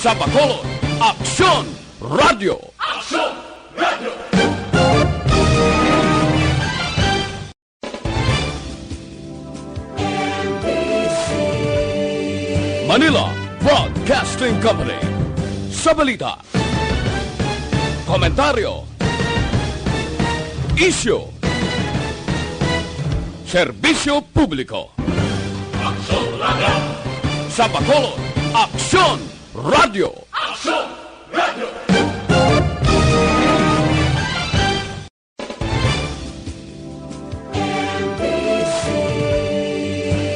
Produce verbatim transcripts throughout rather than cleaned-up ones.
Sa Bacolod, Aksyon Radio. Manila Broadcasting Company. Sa balita, komentaryo, isyu, serbisyo publiko. Sa Bacolod, Aksyon Radio.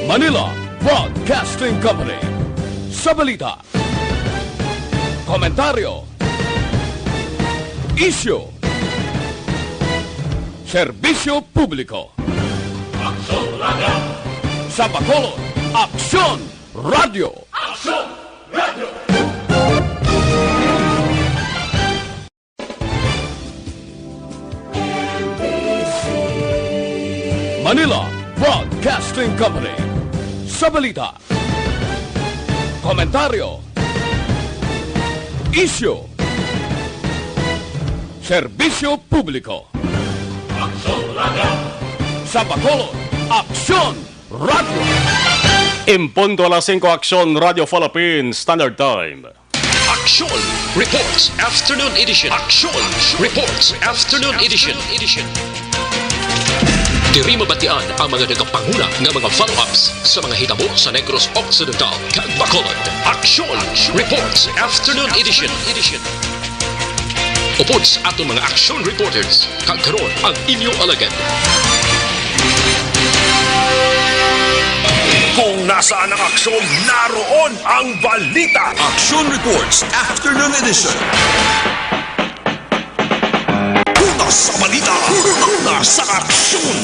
Manila Broadcasting Company. Sa balita, komentaryo, isyu, serbisyo publiko. Sa Bacolod, Aksyon Radio. Manila Broadcasting Company. Sa balita, komentaryo, isyu, serbisyo publiko. Sa Bacolod, Aksyon Radio. En punto alas singko, Aksyon Radio Philippines Standard Time. Aksyon Reports Afternoon Edition. Aksyon Reports Afternoon Edition. Diri mabatian ang mga nagapanguna nga mga follow-ups sa mga hitabo sa Negros Occidental kag Bacolod. Aksyon Reports Afternoon Edition. Upod sa aton mga aksyon reporters, kag karon ang inyo alagad. Kung nasaan ang aksyon, naroon ang balita. Action Reports Afternoon Edition. Una sa balita, una sa aksyon.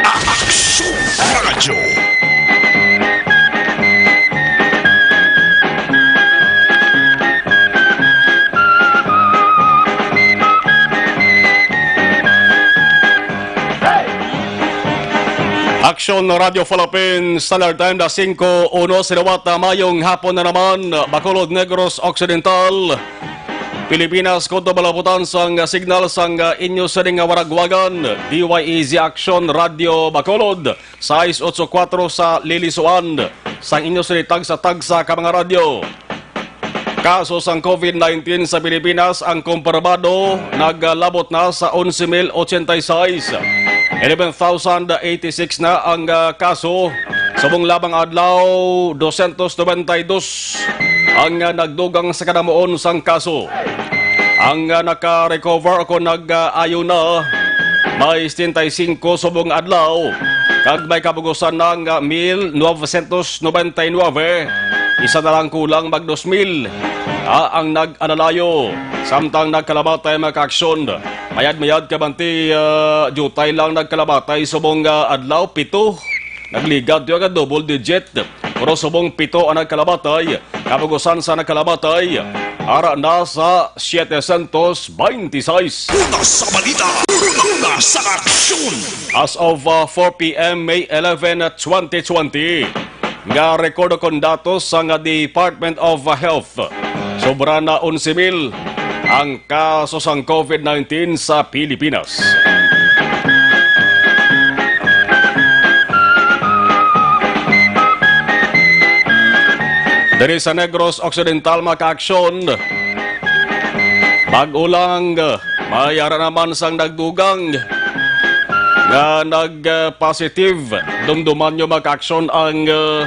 Aksyon Radyo. Aksyon Radio Philippines, Standard Time, alas singko uno, sinawat, ah, mayong hapon na naman, Bacolod, Negros Occidental, Pilipinas, kutob malaputan sang signal sang inyo sining nga waragwagan, D Y E Z Aksyon Radio Bacolod, sais otso kuwatro sa Lilisuan, sang inyo sini tagsa-tagsa ka mga radyo. Kaso sang COVID nineteen sa Pilipinas, ang kumpirmado naglabot na sa onse mil ochenta y seis. Eleven thousand eighty-six na ang, ah, kaso. Subong labang adlaw, dosyentos nobenta y dos ang, ah, nagdugang sa kadamuon sang kaso. Ang, ah, naka-recover o kon nag-ayo na, may setenta y singko subong adlaw, kag may kabugusan na nga mil novecientos nobenta y nuebe. Isa na lang kulang mag dos mil, ah, ang nag-alalayo. Samtang nagkalamatay, mga kaaksyon, mayad-mayad kabanti, ah, diutay lang nagkalamatay subong, ah, adlaw, pito. Nagligad yun nga double digit. Pero subong pito ang nagkalamatay, kabugusan sa nagkalamatay ara na sa setecientos veintiseis. Una sa balita, una sa aksyon. As of, uh, four p m, May eleven, twenty twenty, nga rekordo kon datos sang Department of Health, sobra na onse mil ang kaso sang COVID nineteen sa Pilipinas. Diri sa Negros Occidental, mga kaaksyon, bag-o lang, may ara naman sang nagdugang nga nag-positive. Dumduman nyo, mga kaaksyon, ang, uh,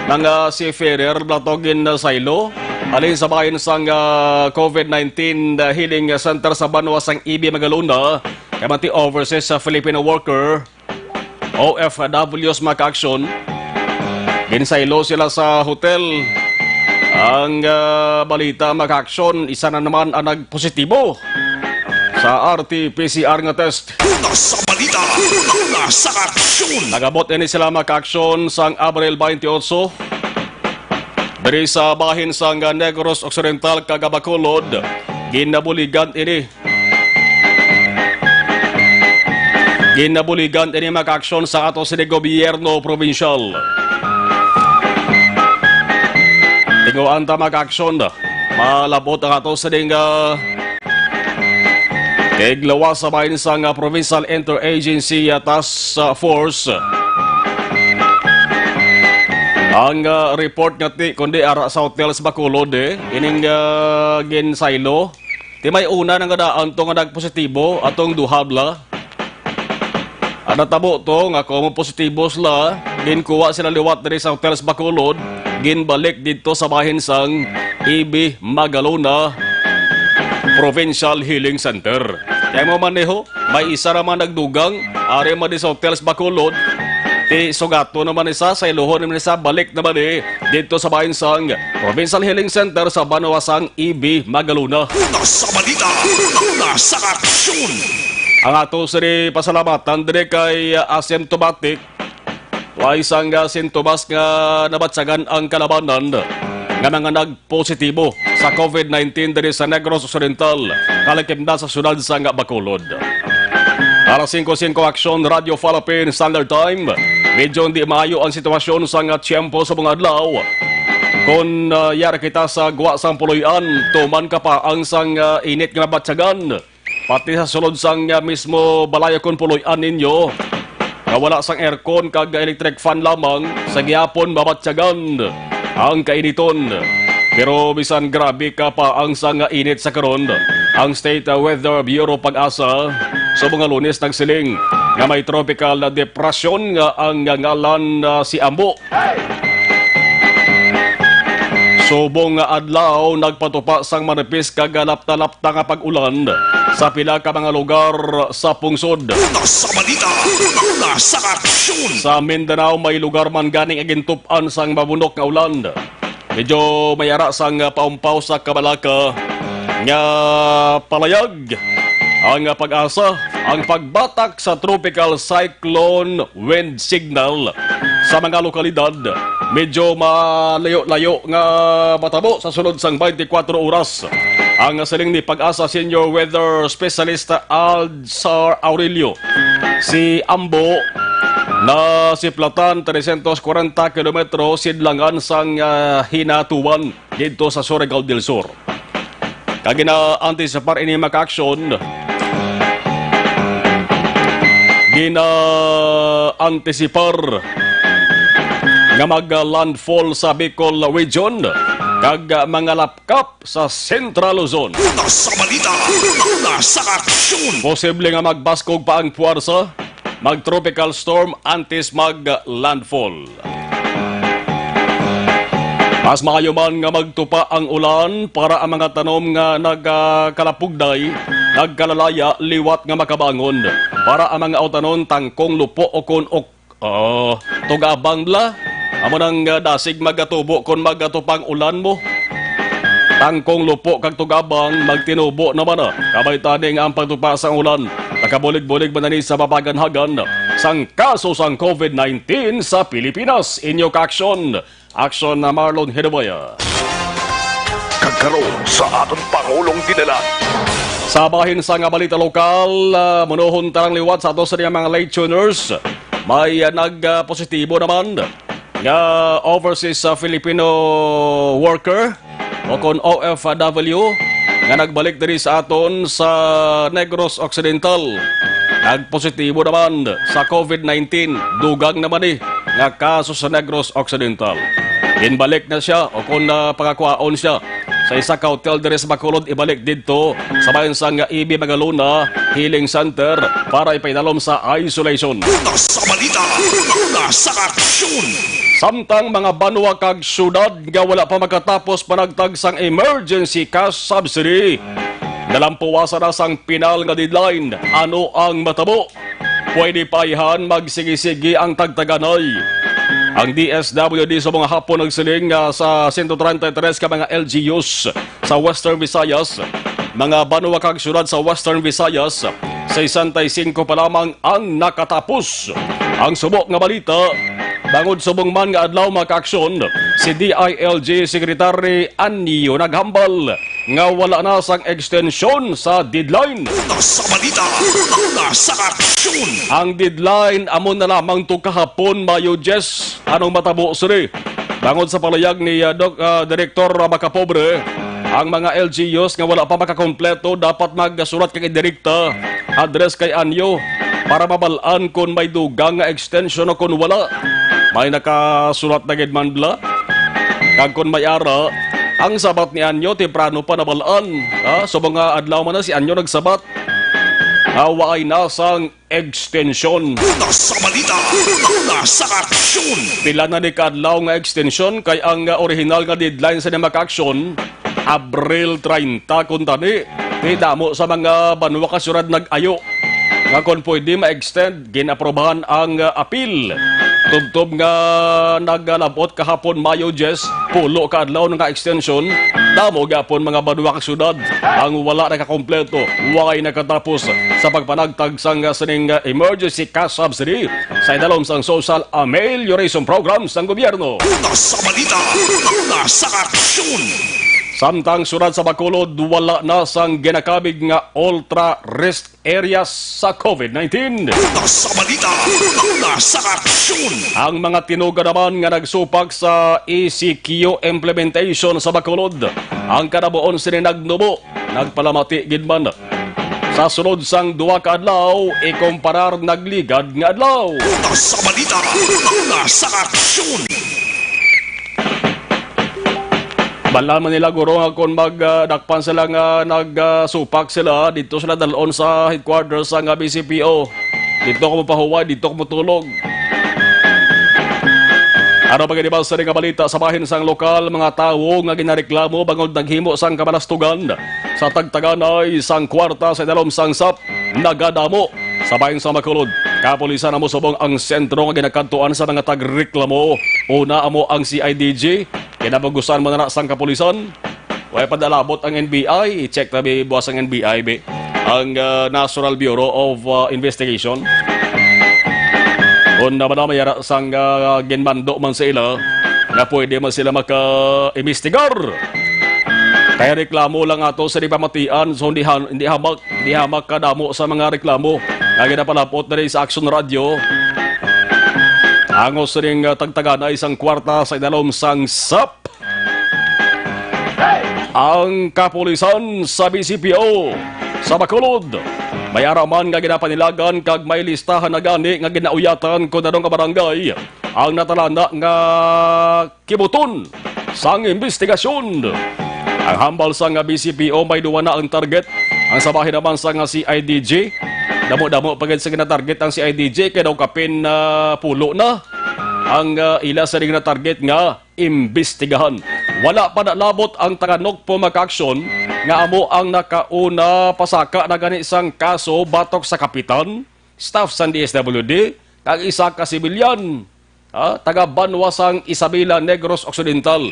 mga seafarer na to gin-, uh, saylo halin sa bahin sang, uh, COVID nineteen, uh, healing center sa banwa sang Ibi, Magalona, kay manti overseas sa Filipino worker, O F Ws, mga kaaksyon. Ginsaylo sila sa hotel. Ang, ah, balita, mga kaaksyon, isa na naman ang nagpositibo sa R T P C R nga test. Una sa balita, una sa aksyon. Nagabot ini sila, mga kaaksyon, sang Abril twenty-eight. Diri sa bahin sang Negros Occidental kag Bacolod, Ginabuligan ini. Ginabuligan ini, mga kaaksyon, sa ato sini gobyerno probinsyal. Tinguhaan ta, mga kaaksyon, malabot ang ato sining, ah, kay lawas sa bahin sang, ah, Provincial Interagency, ah, Task, ah, Force. Ang, ah, report nga ti, kundi ara sa hotel sa Bacolod, eh, ining, ah, ginsaylo. Ti may una na nga daan to nga nagpositibo, atong duha bala. Ang natabo to nga kung positibo sila, ginkuha sila liwat diri sa hotel sa Bacolod, ginbalik didto sa bahin sang E B Magalona Provincial Healing Center. Kaya mo maneho, may isa naman nagdugang, ari man di sa hotel sa Bacolod, ti sugato naman isa, sa iluhon naman isa, balik naman di didto sa bahin sang Provincial Healing Center sa banwa sang E B Magalona. Una sa balita, una sa aksyon. Ang ato sini pasalamatan diri kay, ah, asymptomatic, way sang, ah, sintomas nga nabatyagan ang kalabanan nga mga nagpositibo sa COVID nineteen diri sa Negros Occidental, kalakip na sa siyudad sang Bacolod. Alas singko singko, Aksyon, Radyo Philippine Standard Time. Medyo hindi maayo ang sitwasyon sang tiyempo sa mga adlaw. Kung, ah, yara kita sa gwa sang puloy-an, tuman ka pa ang sang, ah, init nga nabatyagan. Pati sa sulod sang, ah, mismo balay kon puloy-an ninyo, nga wala sang aircon kag electric fan lamang, sa gihapon mabatyagan ang kainiton. Pero bisan grabe ka pa ang sang init sa karon, ang State Weather Bureau PAGASA subong nga Lunes nagsiling nga may tropical depression nga ang ngalan, ah, si Ambo. Subong nga adlaw, nagpatupa sang manipis kag lapta-lapta nga pag-ulan sa pila ka mga lugar sa pungsod. Una sa balita, una sa aksyon. Sa Mindanao, may lugar man gani nga gintup-an sang mabunok nga ulan. Medyo may ara sang paumpaw sa kabalaka nga palayag ang PAGASA, ang pagbatak sa Tropical Cyclone Wind Signal sa mga lokalidad medyo malayo-layo nga matabo sa sulod sang twenty-four oras. Ang siling ni PAGASA Senior Weather Specialist Alzar Aurelio, si Ambo nasiplatan trescientos cuarenta kilometro sidlangan sang, ah, Hinatuan didto sa Surigao del Sur. Kag gina-antisipar ini, mga kaaksyon, gina-antisipar nga mag-landfall sa Bicol Region kag mga lapkap sa Central Luzon. Una sa balita, una sa aksyon. Posible nga magbaskog pa ang puwersa, mag-tropical storm antes mag-landfall. Mas maayo man nga magtupa ang ulan para ang mga tanom nga nagkalapugday, nagkalalaya, liwat nga makabangon, para ang mga utanon tangkong, lupo, o kon ok-, oh, tugabang bala. Amo nang, ah, dasig magatubo kon magatupa ang ulan mo. Tangkong, lupo, kag tugabang magtinubo naman, ah. Kabay tani nga ang pagtupa sang ulan nakabulig-bulig man ini sa mapaganhagan sang kaso sang COVID nineteen sa Pilipinas. Inyo kaaksyon, Aksyon na Marlon Hidaboya. Kag karon sa aton Pangulong Dinalan. Sa bahin sang balita lokal, ah, munuhon ta lang liwat sa ato sa mga late tuners. May, ah, nag, ah, positibo naman nga overseas, ah, Filipino worker o kon O F W nga nagbalik diri sa aton sa Negros Occidental. Nagpositibo naman sa COVID nineteen. Dugang naman ni nga kaso sa Negros Occidental. Ginbalik na siya o kon, ah, pagakuhaon siya sa isa ka hotel diri sa Bacolod, ibalik didto sa bahin sang E B Magalona Healing Center para ipaidalom sa isolation. Una sa balita, una sa aksyon. Samtang mga banwa kag syudad nga wala pa makatapos panagtag sang emergency cash subsidy, nalampuwasan na sang pinal nga deadline. Ano ang matabo? Pwede pa ayhan magsigi-sigi ang tagtaganay. Ang D S W D sa mga hapon nagsiling nga sa sento treinta y tres ka mga L G Us sa Western Visayas, mga banwa kag syudad sa Western Visayas, sesenta y cinco pa lamang ang nakatapos. Ang subok nga balita, Tungod subong man nga adlaw, mga kaaksyon, si D I L G Secretary Anyo naghambal nga wala na sang extension sa deadline. Una sa balita, una sa aksyon. Ang deadline amo na lamang to kahapon, Mayo diyes. Anong matabo, sir? Tungod sa paluyag ni, ah, Doc, ah, Director Macapobre, ang mga L G Us nga wala pa makakompleto dapat magsulat kag idirekta address kay Anyo para mabal-an kon may dugang nga extension o kon wala. May nakasulat na gid man bala. Kag kon may ara, ang sabat ni Anyo, temprano pa nabal-an. Ha? So, mga adlaw man na si Anyo nagsabat. Ah, waay na sang extension. Una sa balita, una sa aksyon. Pila na ni ka adlaw nga extension kay ang, ah, original nga deadline sa mga aksyon, Abril treinta kuntani. Di damo sa mga banwa kag syudad nag-ayo nga kon pwede ma-extend, gin-aprobahan ang, ah, apil. Tubtob nga nagalabot kahapon, Mayo diyes, pulo ka adlaw na nga extension, damo gyapon mga banwa kag syudad ang wala nakakompleto, way nakatapos sa pagpanagtag sang sining emergency cash subsidy sa idalom sang social amelioration program sang gobyerno. Una sa balita, una sa aksyon. Samtang syudad sa Bacolod, wala na sang ginakabig nga ultra risk areas sa COVID nineteen. Una sa balita, una sa aksyon. Ang mga tinuga naman nga nagsupak sa E C Q implementation sa Bacolod, ang kanabuon sini nagnubo, nagpalamati gid man. Sa sulod sang duha ka adlaw, ikumparar nagligad nga adlaw. Una sa balita, una sa aksyon. Bal-an man nila, guro, nga kon mag, ah, dakpan sila nga nag, ah, supak sila, dito sila dalon sa headquarters sang, ah, B C P O. Dito ko mapahuway, dito ko matulog. Ano pa gani ba sa nga balita sa bahin sang lokal, mga tawo nga ginareklamo bangod naghimo sang kabalastugan sa tagtaganay sang kwarta sa idalom sang sap nagadamo sa bahin sang Bacolod. Kapulisan amo subong ang sentro nga ginakadtuan sa mga tagreklamo. Una amo ang C I D G, kinabugusan man na sang kapulisan. Way pa dalabot ang N B I, i-check na bi buwas ang N B I, bi. Ang, ah, National Bureau of, ah, Investigation. Kung naman na may ara sang, ah, ginmando man sa ila, na pwede man sila maka-imbestigar. Kaya reklamo lang ato sa di pamatian, so hindi ha-, hindi hamak, hindi hamak kadamo sa mga reklamo nga ginapalapot na rin sa Action Radio. Angos ring, ah, tagtaganay sang kwarta sa idalom sang sap. Ang kapulisan sa B C P O sa Bacolod may ara man nga ginapanilagan kag may listahan na gani nga ginauyatan kon ano nga barangay ang natalana nga kibuton sang imbestigasyon. Ang hambal sang B C P O may duwa na ang target. Ang sa bahin naman sang C I D G, damo-damo pa gid sa ginatarget ang C I D G kay daw kapin, ah, pulo na ang, ah, ila sa ginatarget nga imbestigahan. Wala pa nalabot ang taga-Nocpo, mga kaaksyon, nga amo ang nakauna pasaka na gani sang kaso batok sa kapitan, staff sang D S W D, kag isa ka sibilyan, ha, taga banwa sang Isabela, Negros Occidental.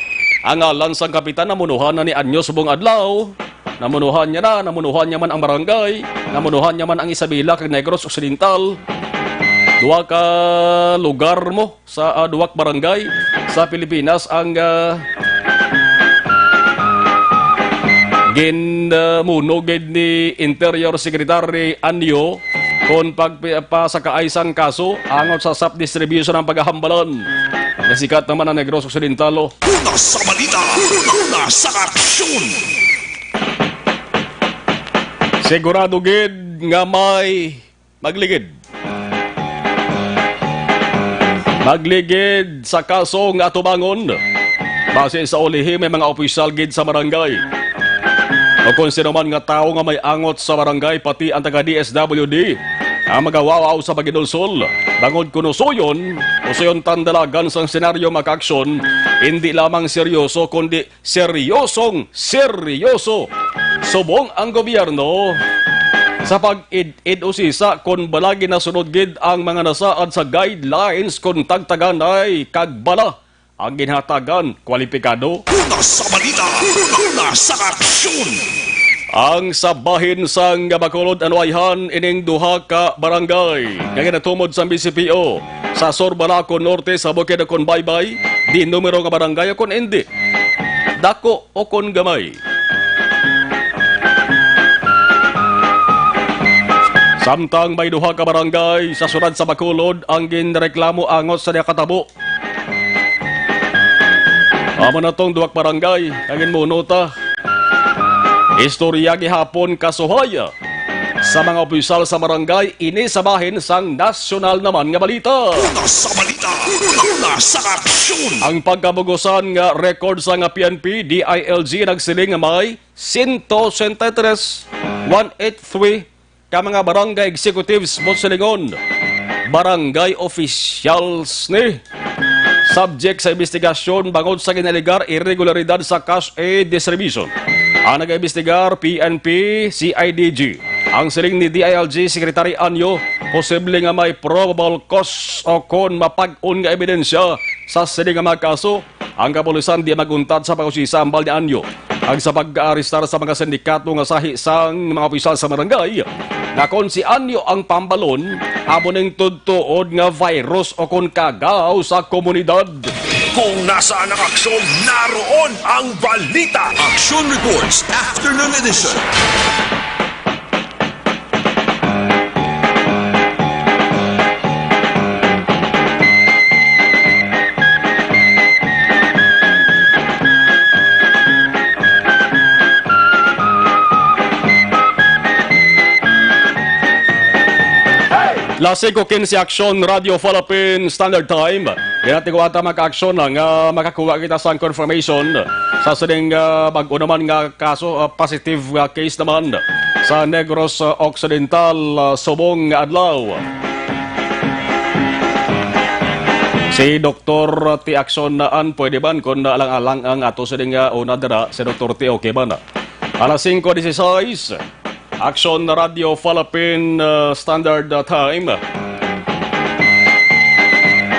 Ang ngalan sang kapitan namunuhan na ni anyo subong adlaw. Namunuhan niya na, namunuhan niya man ang barangay, namunuhan niya man ang Isabela kag Negros Occidental. Duha ka lugar mo sa, ah, duwak barangay sa Pilipinas ang, ah, gin, ah, muno gid ni Interior Secretary Anyo kon pagpasakaay sang kaso angot sa sap distribution ang pagahambalan. Nasikat naman ang Negros Occidental, oh. Una sa balita, una sa aksyon. Sigurado gid nga may magligid. Magligid sa kaso nga atubangon. Base sa ulihi, may mga opisyal gid sa barangay o kung sino man nga tawo nga may angot sa barangay, pati ang taga D S W D, ang magawawaw sa pagidulsol. Bangod kuno suyon, usuyon tandalagan sang senaryo makaaksyon, hindi lamang seryoso, kundi seryosong seryoso. Subong ang gobyerno sa pag-id-id usisa kon bala ginasunod gid ang mga nasaad sa guidelines kon tagtaganay kag bala ang ginhatagan kwalipikado. Una sa balita, una sa aksyon. Ang sa bahin sang Bacolod, anwayhan ining duha ka barangay nga ginatumod sang B C P O sa Sur, Balaco Norte, sa Bukidnon, Baybay, di numero nga barangay o kon indi, dako o kon gamay. Samtang may duha ka barangay sa siyudad sa Bacolod ang ginreklamo angot sa nakatabo. Amo na tong duwak barangay, ang inmuno ta. Istorya gihapon kasuhay sa mga opisyal sa barangay, ini sa bahin sang nasyonal naman nga balita. Una sa balita, una sa aksyon. Ang pagkabugusan nga record sa nga P N P, D I L G nagsiling nga may sento sesenta y tres, one eight three, ka mga barangay executives mo silingon, barangay officials ni. Subject sa investigasyon bangod sa ginalegar irregularidad sa cash aid distribution. Ang nag-imbestigar, P N P, C I D G. Ang siling ni D I L G Secretary Anyo, posible nga may probable cause o kon mapag-on nga ebidensya sa siling nga mga kaso. Ang kapulisan di maguntad sa pag-usisa hambal ni Anyo. Ang sa pag-aarestar sa mga sindikato nga sahi sang mga opisyal sa barangay, nga kon si Anyo ang pambalon, amo ning tudtuod nga virus o kon kagaw sa komunidad. Kung nasaan ang aksyon, naroon ang balita. Action Reports, Afternoon Edition. Las singko quince, Aksyon Radyo Philippine Standard Time. Ginatiguan ta, mga ka-aksyon, nga makakuha kita sang confirmation sa sining, ah, bag-o naman nga kaso, ah, positive, ah, case naman sa Negros, ah, Occidental, ah, subong nga adlaw. Si Doktor T. Aksyon Naan, pwede man kung alang-alang ang ato sining, ah, una dira, si Doktor T. Okay ba na? Alas singko dieciséis, Aksyon Radyo Philippine, uh, Standard, uh, Time.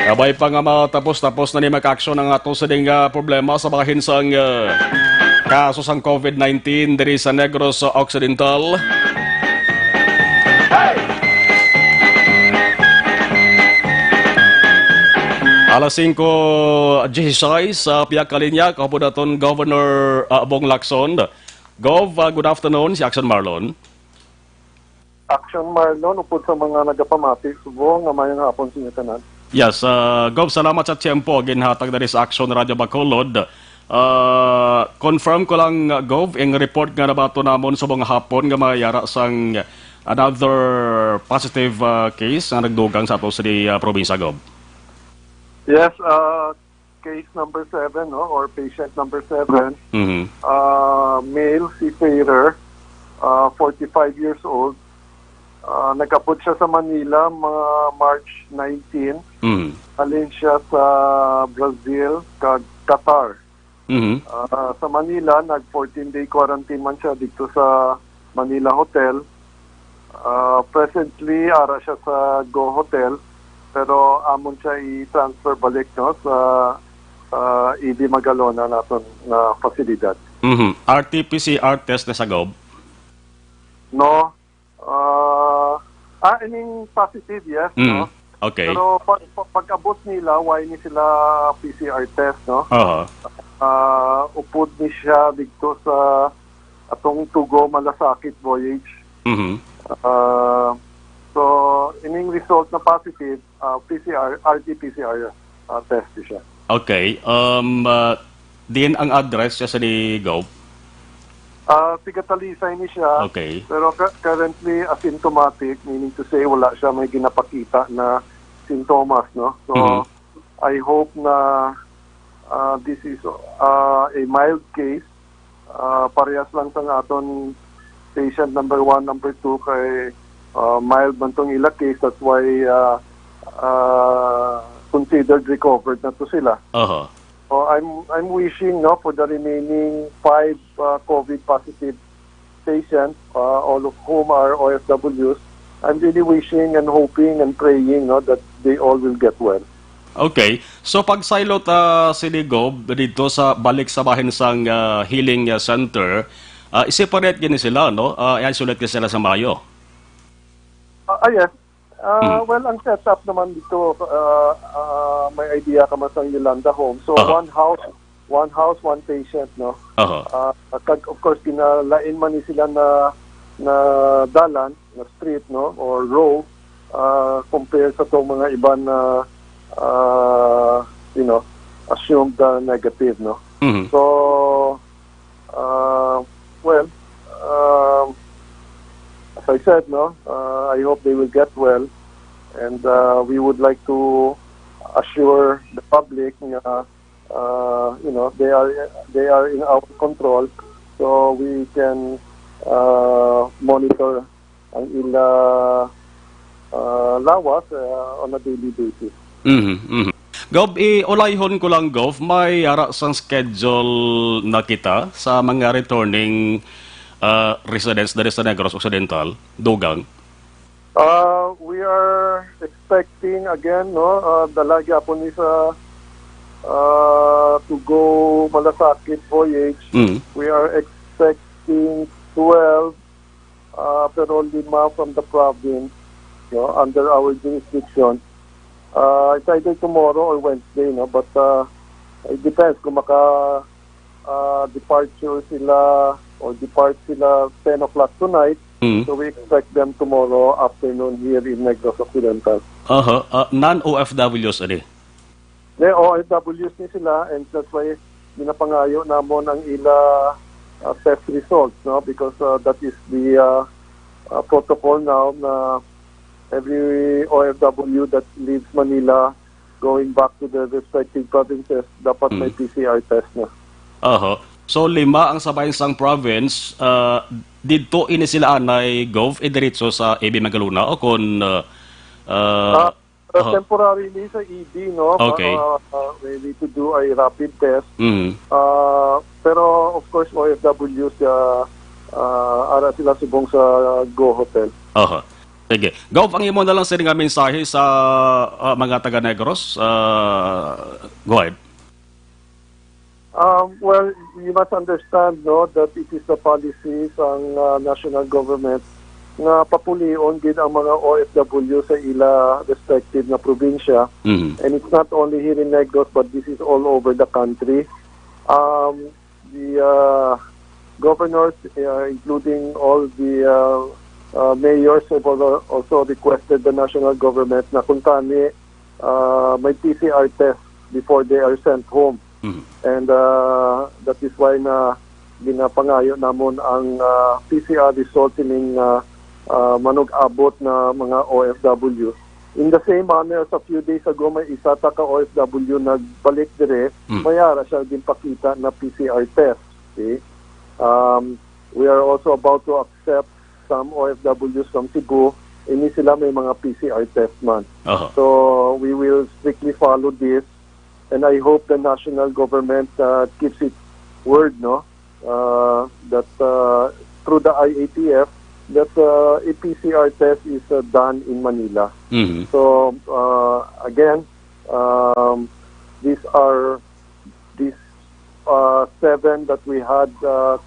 Kabay pa nga matapos-tapos na ni, mga ka-aksyon, ang ato sining, uh, problema sa bahin sang, uh, kaso sang COVID nineteen diri sa Negros Occidental. Alas singko dieciséis, sa pihak ka linya, kaupod naton Governor, uh, Bong Lacson. Gov, ah, good afternoon, si Action Marlon. Action Marlon, upod sa mga nagapamati, subong nga mayong hapon sa inyo tanan. Yes, ah, Gov, salamat sa tiyempo ginhatag diri sa Action Radio Bacolod. Ah, confirm ko lang, ah, Gov, ang report nga nabato namon subong hapon nga may ara sang another positive, ah, case nga nagdugang sa ato sa di, ah, probinsya, Gov. Yes, ah, case number seven, no, or patient number seven, Mhm. uh, male seafarer, uh, forty-five years old. Uh, nag-abot siya sa Manila mga March nineteen. Mhm. Halin siya sa Brazil kag Qatar. Mhm. Uh, sa Manila, nag fourteen-day quarantine man siya dito sa Manila Hotel. Ah, presently, ara siya sa Go Hotel, pero amon siya i-transfer balik, no, sa, sa E D Magalona naton nga pasilidad. Mhm. R T P C R test na sa Gov? No. Ah, ah, I mean, positive, yes, Mm. no? Okay. Pero pag, pag, pag-abot nila, why ni sila P C R test, no? Aha. Ah, upod ni siya dito sa atong Tugo Malasakit voyage. Mhm. Ah, so, ining result na positive, ah, P C R, R T P C R, ah, test siya. Okay. Um, ah, diin ang address siya sa ni Gov? Ah, tiga Talisay ni siya. Okay. Pero cu-, currently asymptomatic, meaning to say wala siya may ginapakita na sintomas, no? So, Mhm. I hope na, ah, this is, ah, a mild case. Ah, parehas lang sa aton patient number one, number two, kay, ah, mild man tong ila case. That's why, ah, ah, considered recovered na to sila. Aha. Oh, I'm, I'm wishing, no, for the remaining five, ah, COVID positive patients, uh, all of whom are O F Ws. I'm really wishing and hoping and praying, no, that they all will get well. Okay. So, pag saylo ta, Sir Gov, dito sa balik sa bahin sang, ah, healing, ah, center, Ah, i-separate gini sila, no? Ah, i-isolate gini sila sa Mayo. Ah, ah, yes. Ah, Hmm. Well, ang setup naman dito, ah, ah, may idea ka man sang Yolanda Home. So, Aha. one house, one house, one patient, no? Aha. Ah, kag, of course, ginalain man ni sila na, na dalan, na street, no? Or row, ah, compared sa tong mga iban na, ah, you know, assumed, ah, negative, no? Mhm. So, uh, well, um, as I said, no, uh, I hope they will get well, and, uh, we would like to assure the public nga, uh, you know, they are, they are in our control, so we can, uh, monitor ang ila, uh, lawas, uh, on a daily basis. Mhm, mhm. Gov, iulayhon ko lang, Gov, may ara sang schedule na kita sa mga returning, ah, residents diri sa Negros Occidental, dugang? Uh, we are expecting again, no, uh, dala gyapon ni sa, uh, to go Malasakit voyage. Mm. We are expecting twelve, uh, pero lima from the province, no, under our jurisdiction. Uh, it's either tomorrow or Wednesday, no, but, uh, it depends kung maka, uh, departure sila or depart sila ten o'clock tonight. Mm. So we expect them tomorrow afternoon here in Negros Occidental. Aha, ah, non-O F Ws ani? The O F Ws ni sila, and that's why ginapangayo namon ang ila, uh, test results, no? Because, uh, that is the, uh, uh, protocol now, na every O F W that leaves Manila going back to their respective provinces, dapat may Mm. P C R test na. Aha. So, lima ang sa bayan sang province, ah, didto ini sila anay, Gov, idiretso sa A B Magdalena o kon, ah, ah, Ah, aha. Temporarily sa E D, no? Okay. Ah, ah, we need to do a rapid test. Mm. Ah, pero, of course, O F Ws, ah, ah, ara sila subong sa Go Hotel. Aha. Sige. Gov, ang imo na lang sini nga mensahe sa, ah, mga taga Negros. Ah, go ahead. Um, well, you must understand, no, that it is the policy sang, uh, national government nga papulion gid ang mga O F W sa ila respective na probinsya. Mhm. And it's not only here in Negros, but this is all over the country. Um, the, uh, governors, uh, including all the, uh, uh, mayors, have al-, also requested the national government na kung tani, uh, may P C R test before they are sent home. Mhm. And, uh, that is why na ginapangayo namon ang, uh, P C R result sining, uh, uh, manug-abot na mga O F W. In the same manner, as a few days ago, may isa ta ka O F W nagbalik dire, Mm. may ara siya ginpakita na P C R test. See? Um, we are also about to accept some O F Ws from Cebu. Ini sila may mga P C R test man. Aha. So, we will strictly follow this. And I hope the national government, uh, keeps its word, no? Uh, that, uh, through the I A T F, that, uh, a P C R test is, uh, done in Manila. Mhm. So, uh, again, um, these are, these, uh, seven that we had, uh,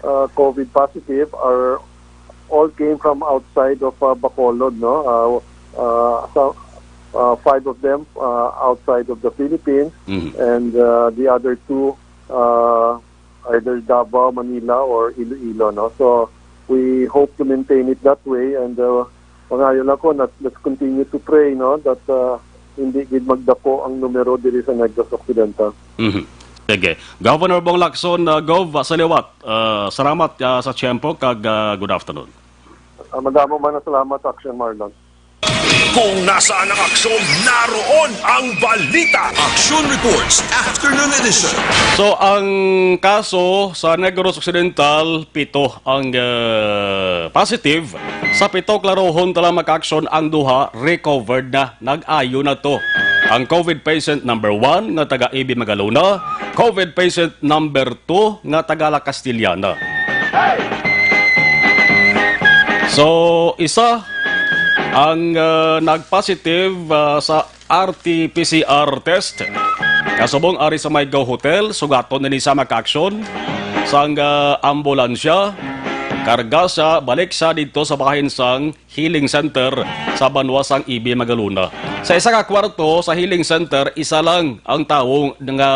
uh, COVID positive are all came from outside of, uh, Bacolod, no? Uh, uh, so, uh, five of them, uh, outside of the Philippines, Mhm. and, uh, the other two, uh, either Davao, Manila, or Iloilo, no? So, we hope to maintain it that way, and, uh, mangayo lang ko, not, let's continue to pray, no, that, uh, hindi gid magdako ang numero diri sa Negros Occidental. Mhm. Sige. Governor Bong Lacson, uh, Gov, uh, sa liwat, uh, salamat, uh, sa tiyempo, kag, uh, good afternoon. Ah, madamo man ang salamat, Action Marlon. Kung nasaan ang aksyon, naroon ang balita. Action Reports, Afternoon Edition. So, ang kaso sa Negros Occidental, pito ang, eh, positive. Sa pito, klarohon ta lang, mga ka-aksyon, ang duha recovered na, nag-ayo na to. Ang COVID patient number one nga taga A B Magalona, COVID patient number two nga taga La Castellana. So, isa ang, ah, nag-positive, ah, sa R T P C R test. Kasubong ari sa may Go Hotel, sugaton na ni sa, mga ka-aksyon. sang, ah, ambulansya, karga siya, balik siya didto sa bahin sang healing center sa banwa sang E B Magalona. Sa isa ka kwarto sa healing center, isa lang ang tawo nga,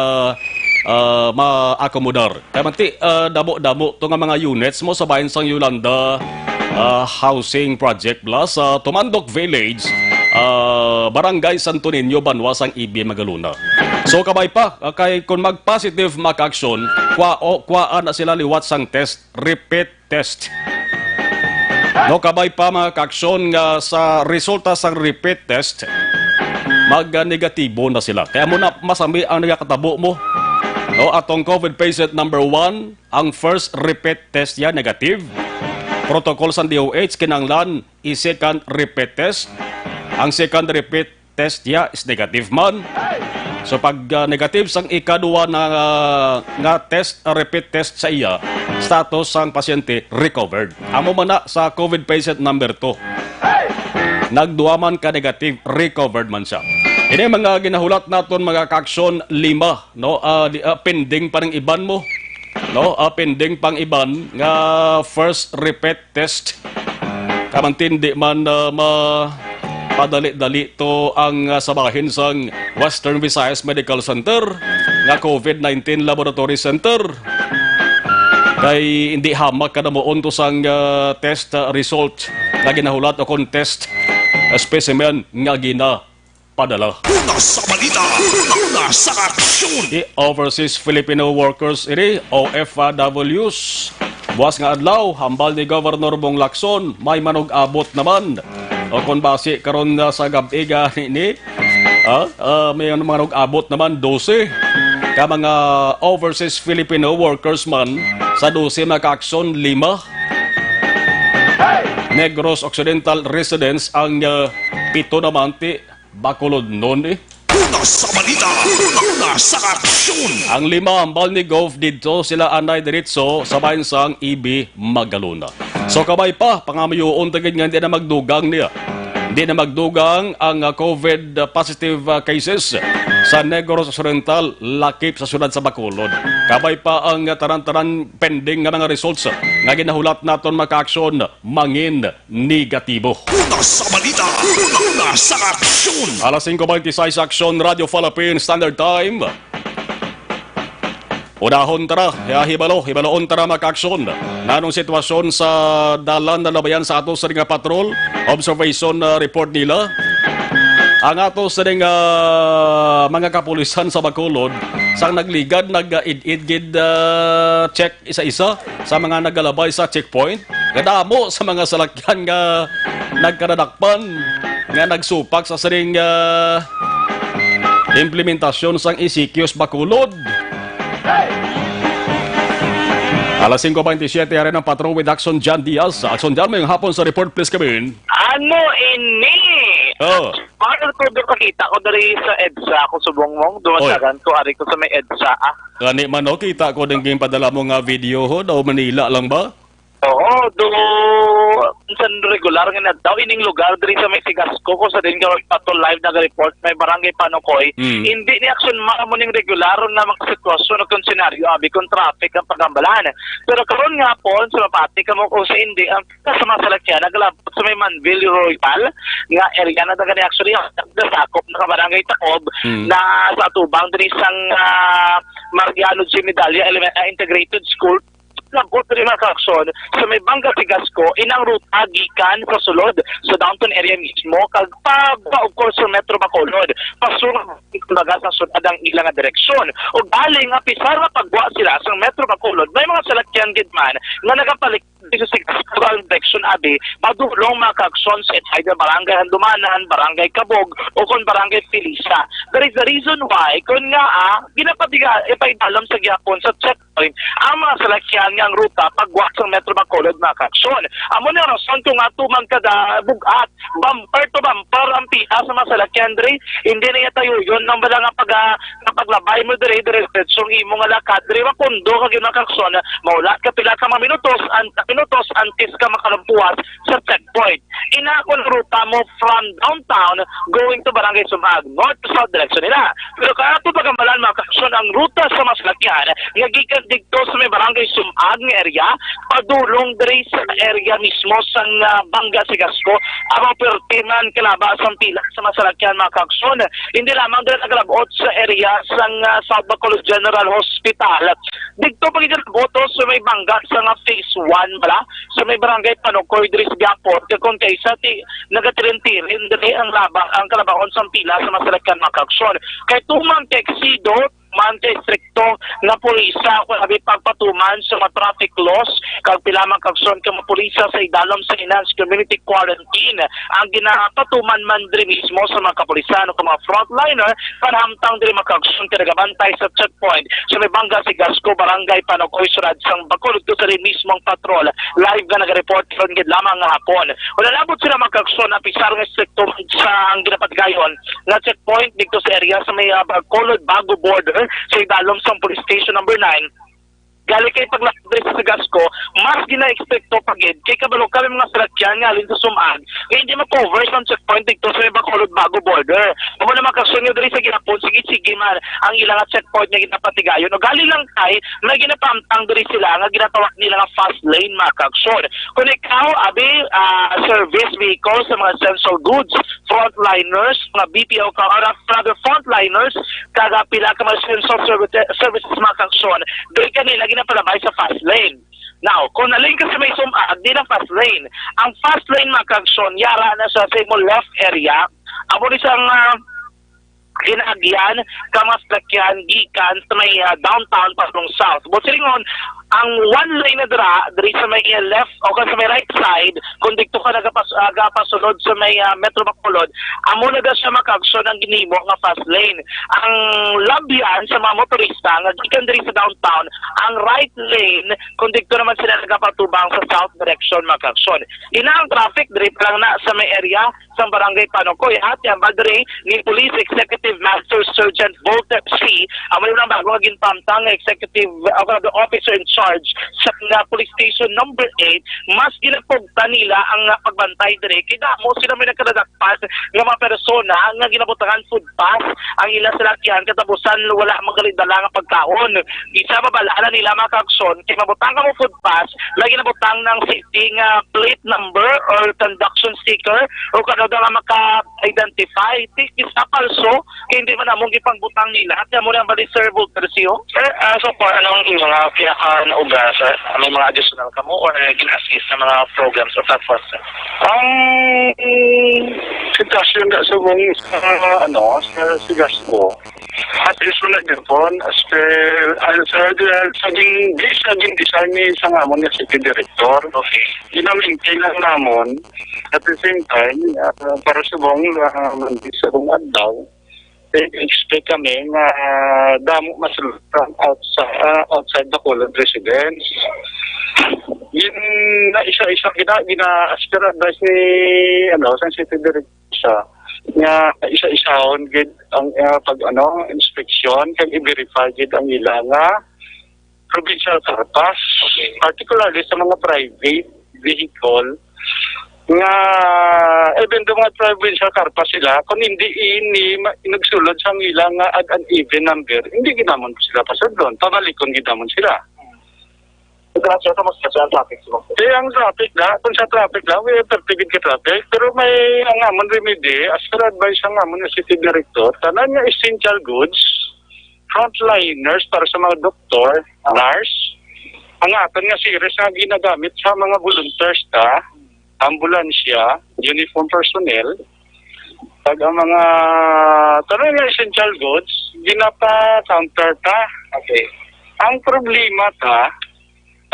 ah, maakomodar. Kay manti, ah, damo-damo to nga mga units mo sa bahin sang Yolanda, ah, Housing Project bala sa Tumandok Village, ah, Barangay Santo Niño, banwa sang E B Magalona. So, kabay pa, ah, kay kung mag-positive, mga kaaksyon, kwa-, o, kwaan na sila liwat sang test, repeat test. No, kabay pa, mga kaaksyon, nga sa resulta sang repeat test, mag-negatibo na sila. Kaya mo na masami ang nagakatabo mo. No, atong COVID patient number one, ang first repeat test niya negative. Protocol sang D O H, kinahanglan i-second repeat test. Ang second repeat test niya is negative man. So pag, ah, negative sang ikaduha na, ah, nga test, ah, repeat test sa iya, status sang pasyente recovered. Amo man na sa COVID patient number two. Nagduha man ka negative, recovered man siya. Ini mga ginahulat naton, mga kaaksyon, lima, no? Ah, di, ah, pending pa ning iban mo, no? Ah, pending pang iban nga first repeat test. Kamantin di man, ah, ma-, padali-dali to ang, ah, sa bahin sang Western Visayas Medical Center nga COVID nineteen Laboratory Center. Kay hindi hamak kadamuon to sang, ah, test, ah, result nga ginahulat o kon test, ah, specimen nga gina padala. Una sa balita, una sa aksyon. Di overseas Filipino workers ini, O F Ws. Buwas nga adlaw, hambal ni Governor Bong Lacson, may manug-abot naman. O kung basi karon nga sa gab-i gani ni, ah, ah, may manug-abot naman, dose ka mga overseas Filipino workers man sa dose, mga kaaksyon, lima. Negros Occidental residents ang, ah, pito naman ti Bacolod nun, eh. Una sa balita, una sa aksyon. Ang lima hambal ni Gov didto, sila anay diretso sa bahin sang E B Magalona. So, kabay pa, pangamuyoon ta gid nga hindi na magdugang niya. Hindi na magdugang ang, ah, COVID positive, ah, cases sa Negros Occidental, lakip sa siyudad sa Bacolod. Kabay pa ang, ah, tanan-tanan pending nga mga results nga ginahulat naton, mga kaaksyon, mangin negatibo. Una sa balita, una sa aksyon. Alas singko bente sais sa Aksyon Radio Philippine Standard Time. Unahon tara, ya, hibalo, hibaloon tara, mga kaaksyon. Nanong sitwasyon sa dalan na labayan sa ato sa nga patrol? Observation, ah, report nila. Ang ato sa nga mga kapulisan sa Bacolod, sang nagligad, nag-id-id gid, ah, check isa-isa sa mga nagalabay sa checkpoint. Kadamo sa mga salakyan nga nagkadadakpan nga nagsupak sa sining, ah, implementasyon sang E C Q sa Bacolod. Alas singko bente siyete, ari ang patrol with Action John Diaz. Action John, may hapon sa report, please, come in. Ano ini? Oh. Paano ko doon kakita ko diri sa EDSA ako subong mong Oy. Dumagdagan ko, ari ko sa may EDSA, ah. Gani man, no, kita ko din yung padala mo nga video, ho, daw Manila lang ba? Oo, do, minsan regular nga na daw ining lugar diri sa may Sigasco, ko sa din ka pato live nag-report, may barangay Panukoy. Mm. Hindi ni aksyon mamo ning regular na mga sitwasyon o kung senaryo, abi kung traffic ang pagambalan. Pero karon nga po, sa mapati ka mo kung sa hindi, ang sa mga salakyan, naglabot sa may Manville Royal, nga area na taga ni actually, ang nasakop na ka barangay Tacob, Mm. na sa atubang diri sang, ah, Mariano G. Medalla Elemen-, ah, Integrated School, labot rin mga kaaksyon, sa may Banga Sigasco, inang ruta gikan sa sulod sa downtown area mismo, kag pa, pa, of course, sa Metro Bacolod. Pasunod, kumbaga, sa sunod ang ilang direksyon. O galing, nga pisar nga pagwa sila sa Metro Bacolod, may mga salakyan gid man nga nagapalik sa Sigasco ang direksyon, abi, padulong mga kaaksyon sa either Barangay Handumanan, Barangay Cabog, o kon Barangay Felisa. That is the reason why, kun nga, ah, ginapadiga, ipaidalom sa gyapon sa check ang mga salakyan nga ang ruta pagwa sa Metro Bacolod, mga kaaksyon. Amo na rason kung ato man kada bug-at, bumper to bumper ang pila sa mga salakyan diri. Hindi na iya tayuyon ang wala nga pag, ah, nga paglabay mo diri, diri diretsong imo nga lakad diri, mapundo ka gyud, mga kaaksyon, maulat ka pila ka mga minutos, an-, minutos antes ka makalampuas sa checkpoint. Ina, kung ruta from downtown going to Barangay Sumag, north to south direction nila. Pero kaya ato pagamalan, mga kaaksyon, ang ruta sa mga salakyan nga gikan didto sa may Barangay Sumag nga area, padulong diri sa area mismo sang, ah, Banga si Gasco, amo perti man kalaba sang pila sa mga salakyan, mga kaaksyon. Hindi lamang diri nagalabot sa area sang, ah, South Bacolod General Hospital. Didto pa gid ang boto sa may Banga sa nga phase one bala, sa may Barangay Panukoy diri sa gihapon. Kay kung kaisa ti nagatirin-tirin diri ang laba, ang kalabaon sang pila sa mga salakyan, mga kaaksyon. Kay tuman kay eksido, man kay estrikto nga pulisa kung abi pagpatuman sa mga traffic laws, kag pila man kaaksyon kay mga pulisa sa idalom sa enhanced community quarantine ang ginapatuman man diri mismo sa mga kapulisan o mga frontliner panhamtang diri, mga kaaksyon, kay nagabantay sa checkpoint sa may Banga si Gasco, Barangay Panukoy, Surad sang Bacolod, sa rin mismong patrol. Live nga nagareport karon gid lamang nga hapon. Wala labot sila, mga kaaksyon, apisar nga estrikto sa ang ginapatigayon nga checkpoint dito sa area sa may, ah, Bacolod Bago border sa idalom sang Police Station number nine. Gali kay paglabot diri sa Gasco, mas gina-expecto pa gid kay kabalo kami mga salakyan nga halin sa Sumag nga hindi ma-cover sang checkpoint dito sa may Bacolod Bago border. Amo na, mga kaaksyon, nga diri sa gihapon, sige-sige man ang ilang checkpoint nga ginapatigayon. O gali lang kay may ginapahamtang diri sila nga ginatawag nila nga fast lane, mga kaaksyon. Kung ikaw, abi, ah, service vehicle sa mga essential goods, frontliners, mga B P O ka, or rather frontliners, kag, ah, pila ka mga essential service, services, mga kaaksyon, diri ka nila ginapalabay sa fast lane. Now, kung nalin ka sa may Sumag, di na fast lane. Ang fast lane, mga kaaksyon, yara na siya sa imo left area. Amo ni siyang, ah, ginaagyan ka mga salakyan gikan sa may, ah, downtown padulong south. But silingon, ang one lane na dira, diri sa may, ah, left o ka sa may right side, kung dito ka nagapas-, nagapasunod sa may, ah, Metro Bacolod, amo na daw siya, mga kaaksyon, ang ginhimo nga fast lane. Ang labyan sa mga motorista nga gikan diri sa downtown, ang right lane, kung dito naman sila nagapatubang sa south direction, mga kaaksyon. Ina ang traffic diri pa lang na sa may area sang Barangay Panukoy, ha, ti hambal diri ni Police Executive Master Sergeant Volter C. Amo yung bago nga ginpamtang nga executive, uh, officer in charge sa nga police station number eight. Mas ginapugtan nila ang, uh, pagbantay diri kay damo sila may nagkadadakpan nga mga persona nga ginabutangan food pass ang ila salakyan, katapusan wala man gali dala nga pagkaon. Isa, mabal-an na nila, mga kaaksyon, kay mabutang ka mo food pass, lagi na butang ng safety nga plate number or conduction sticker o kano daw nga maka-identify. Ti, isa, palso, kay hindi man among gipangbutang nila. Kaya mo lang bali, Sir Voltercio? Sir, ah, so far, anong inyong, ah, pinaka nauga, sir? Ah, may mga additional kamo or gina-assist sa mga programs or platforms, sir? Ang sitwasyon na sa, ah, ano, sa Sigasco, at least wala gyapon, as per, ano, sa, sa, sa gin-, di sa gin-design ni sa ngamon nga city director. Okay. Gina-maintain lang namon. At the same time, ah, para subong, ah, sa buong adlaw, eh, expect kami nga, ah, damo mas outside, ah, outside the colored residence. Yun na isa-isa gina-, gina-, as per advice ni, ano, sa city director siya, nga isa-isahon gid ang, ah, pag, ano, inspection, kag i-verify gid ang ila nga provincial carpas, okay, particularly sa mga private vehicle nga even though mga provincial carpas sila, kung hindi ini ma-, nagsulod sa ila nga odd and even number, hindi gid namon sila pasudlon, pabalikon gid namon sila. Grabe sa mas sa traffic, sir. Eh, ang traffic na, kung sa traffic lang, we have thirty ka traffic, pero may ang amon remedy, as per advice ang amon nga city director, tanan nga essential goods, frontliners para sa mga doktor, ah, nurse, ang aton nga series nga ginagamit sa mga volunteers ta, ambulansya, uniform personnel, kag ang mga tanan nga essential goods, ginapa-counter ta. Okay. Ang problema ta,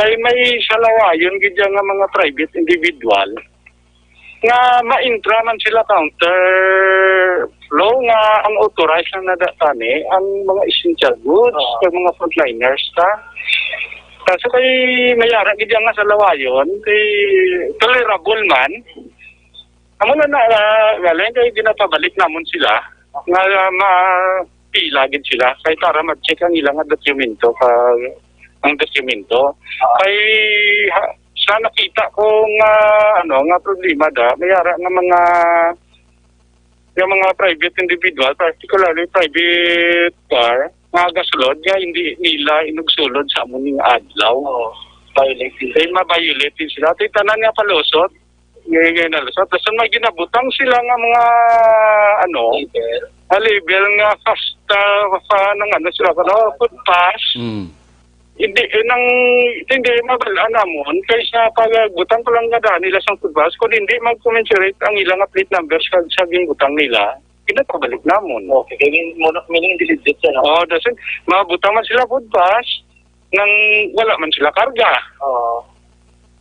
kay may salawayon gid yan nga mga private individual nga maintra man sila counter flow nga ang authorized lang na da-, tani ang mga essential goods, ah, kag mga frontliners ta. Kaso kay mayara gid yan nga salawayon, kay tolerable man. Amo na na, ah, galing kay ginapabalik namon sila nga, ah, mapila gid sila kay para ma-check ang ilang dokumento, ka, ang dokumento. Ah. Kay, ha, Sa nakita ko nga, ano, nga problema da, may ara nga mga, yung mga private individual, particularly private car, nga gasulod nga hindi nila inugsulod sa amo ning adlaw. Oo. Violate din. Kay ma-violate din sila. Ito tanan nga palusot, nga, nga nalusot. Tapos may ginabutang sila nga mga, ano, Label. nga label nga fast, ah, pa, nang ano sila, ano, food pass. Mm. Hindi, eh, nang, hindi mabal-an namon kay sa pagbutang ko lang nga daan nila sang food pass, kung hindi mag-commensurate ang ilang plate numbers kag sa ginbutang nila, pinapabalik namon. Okay, kaya mean-, mo-, meaning hindi legit siya, no? Oo, dason, mabutang man sila food pass, nang wala man sila karga. Oo.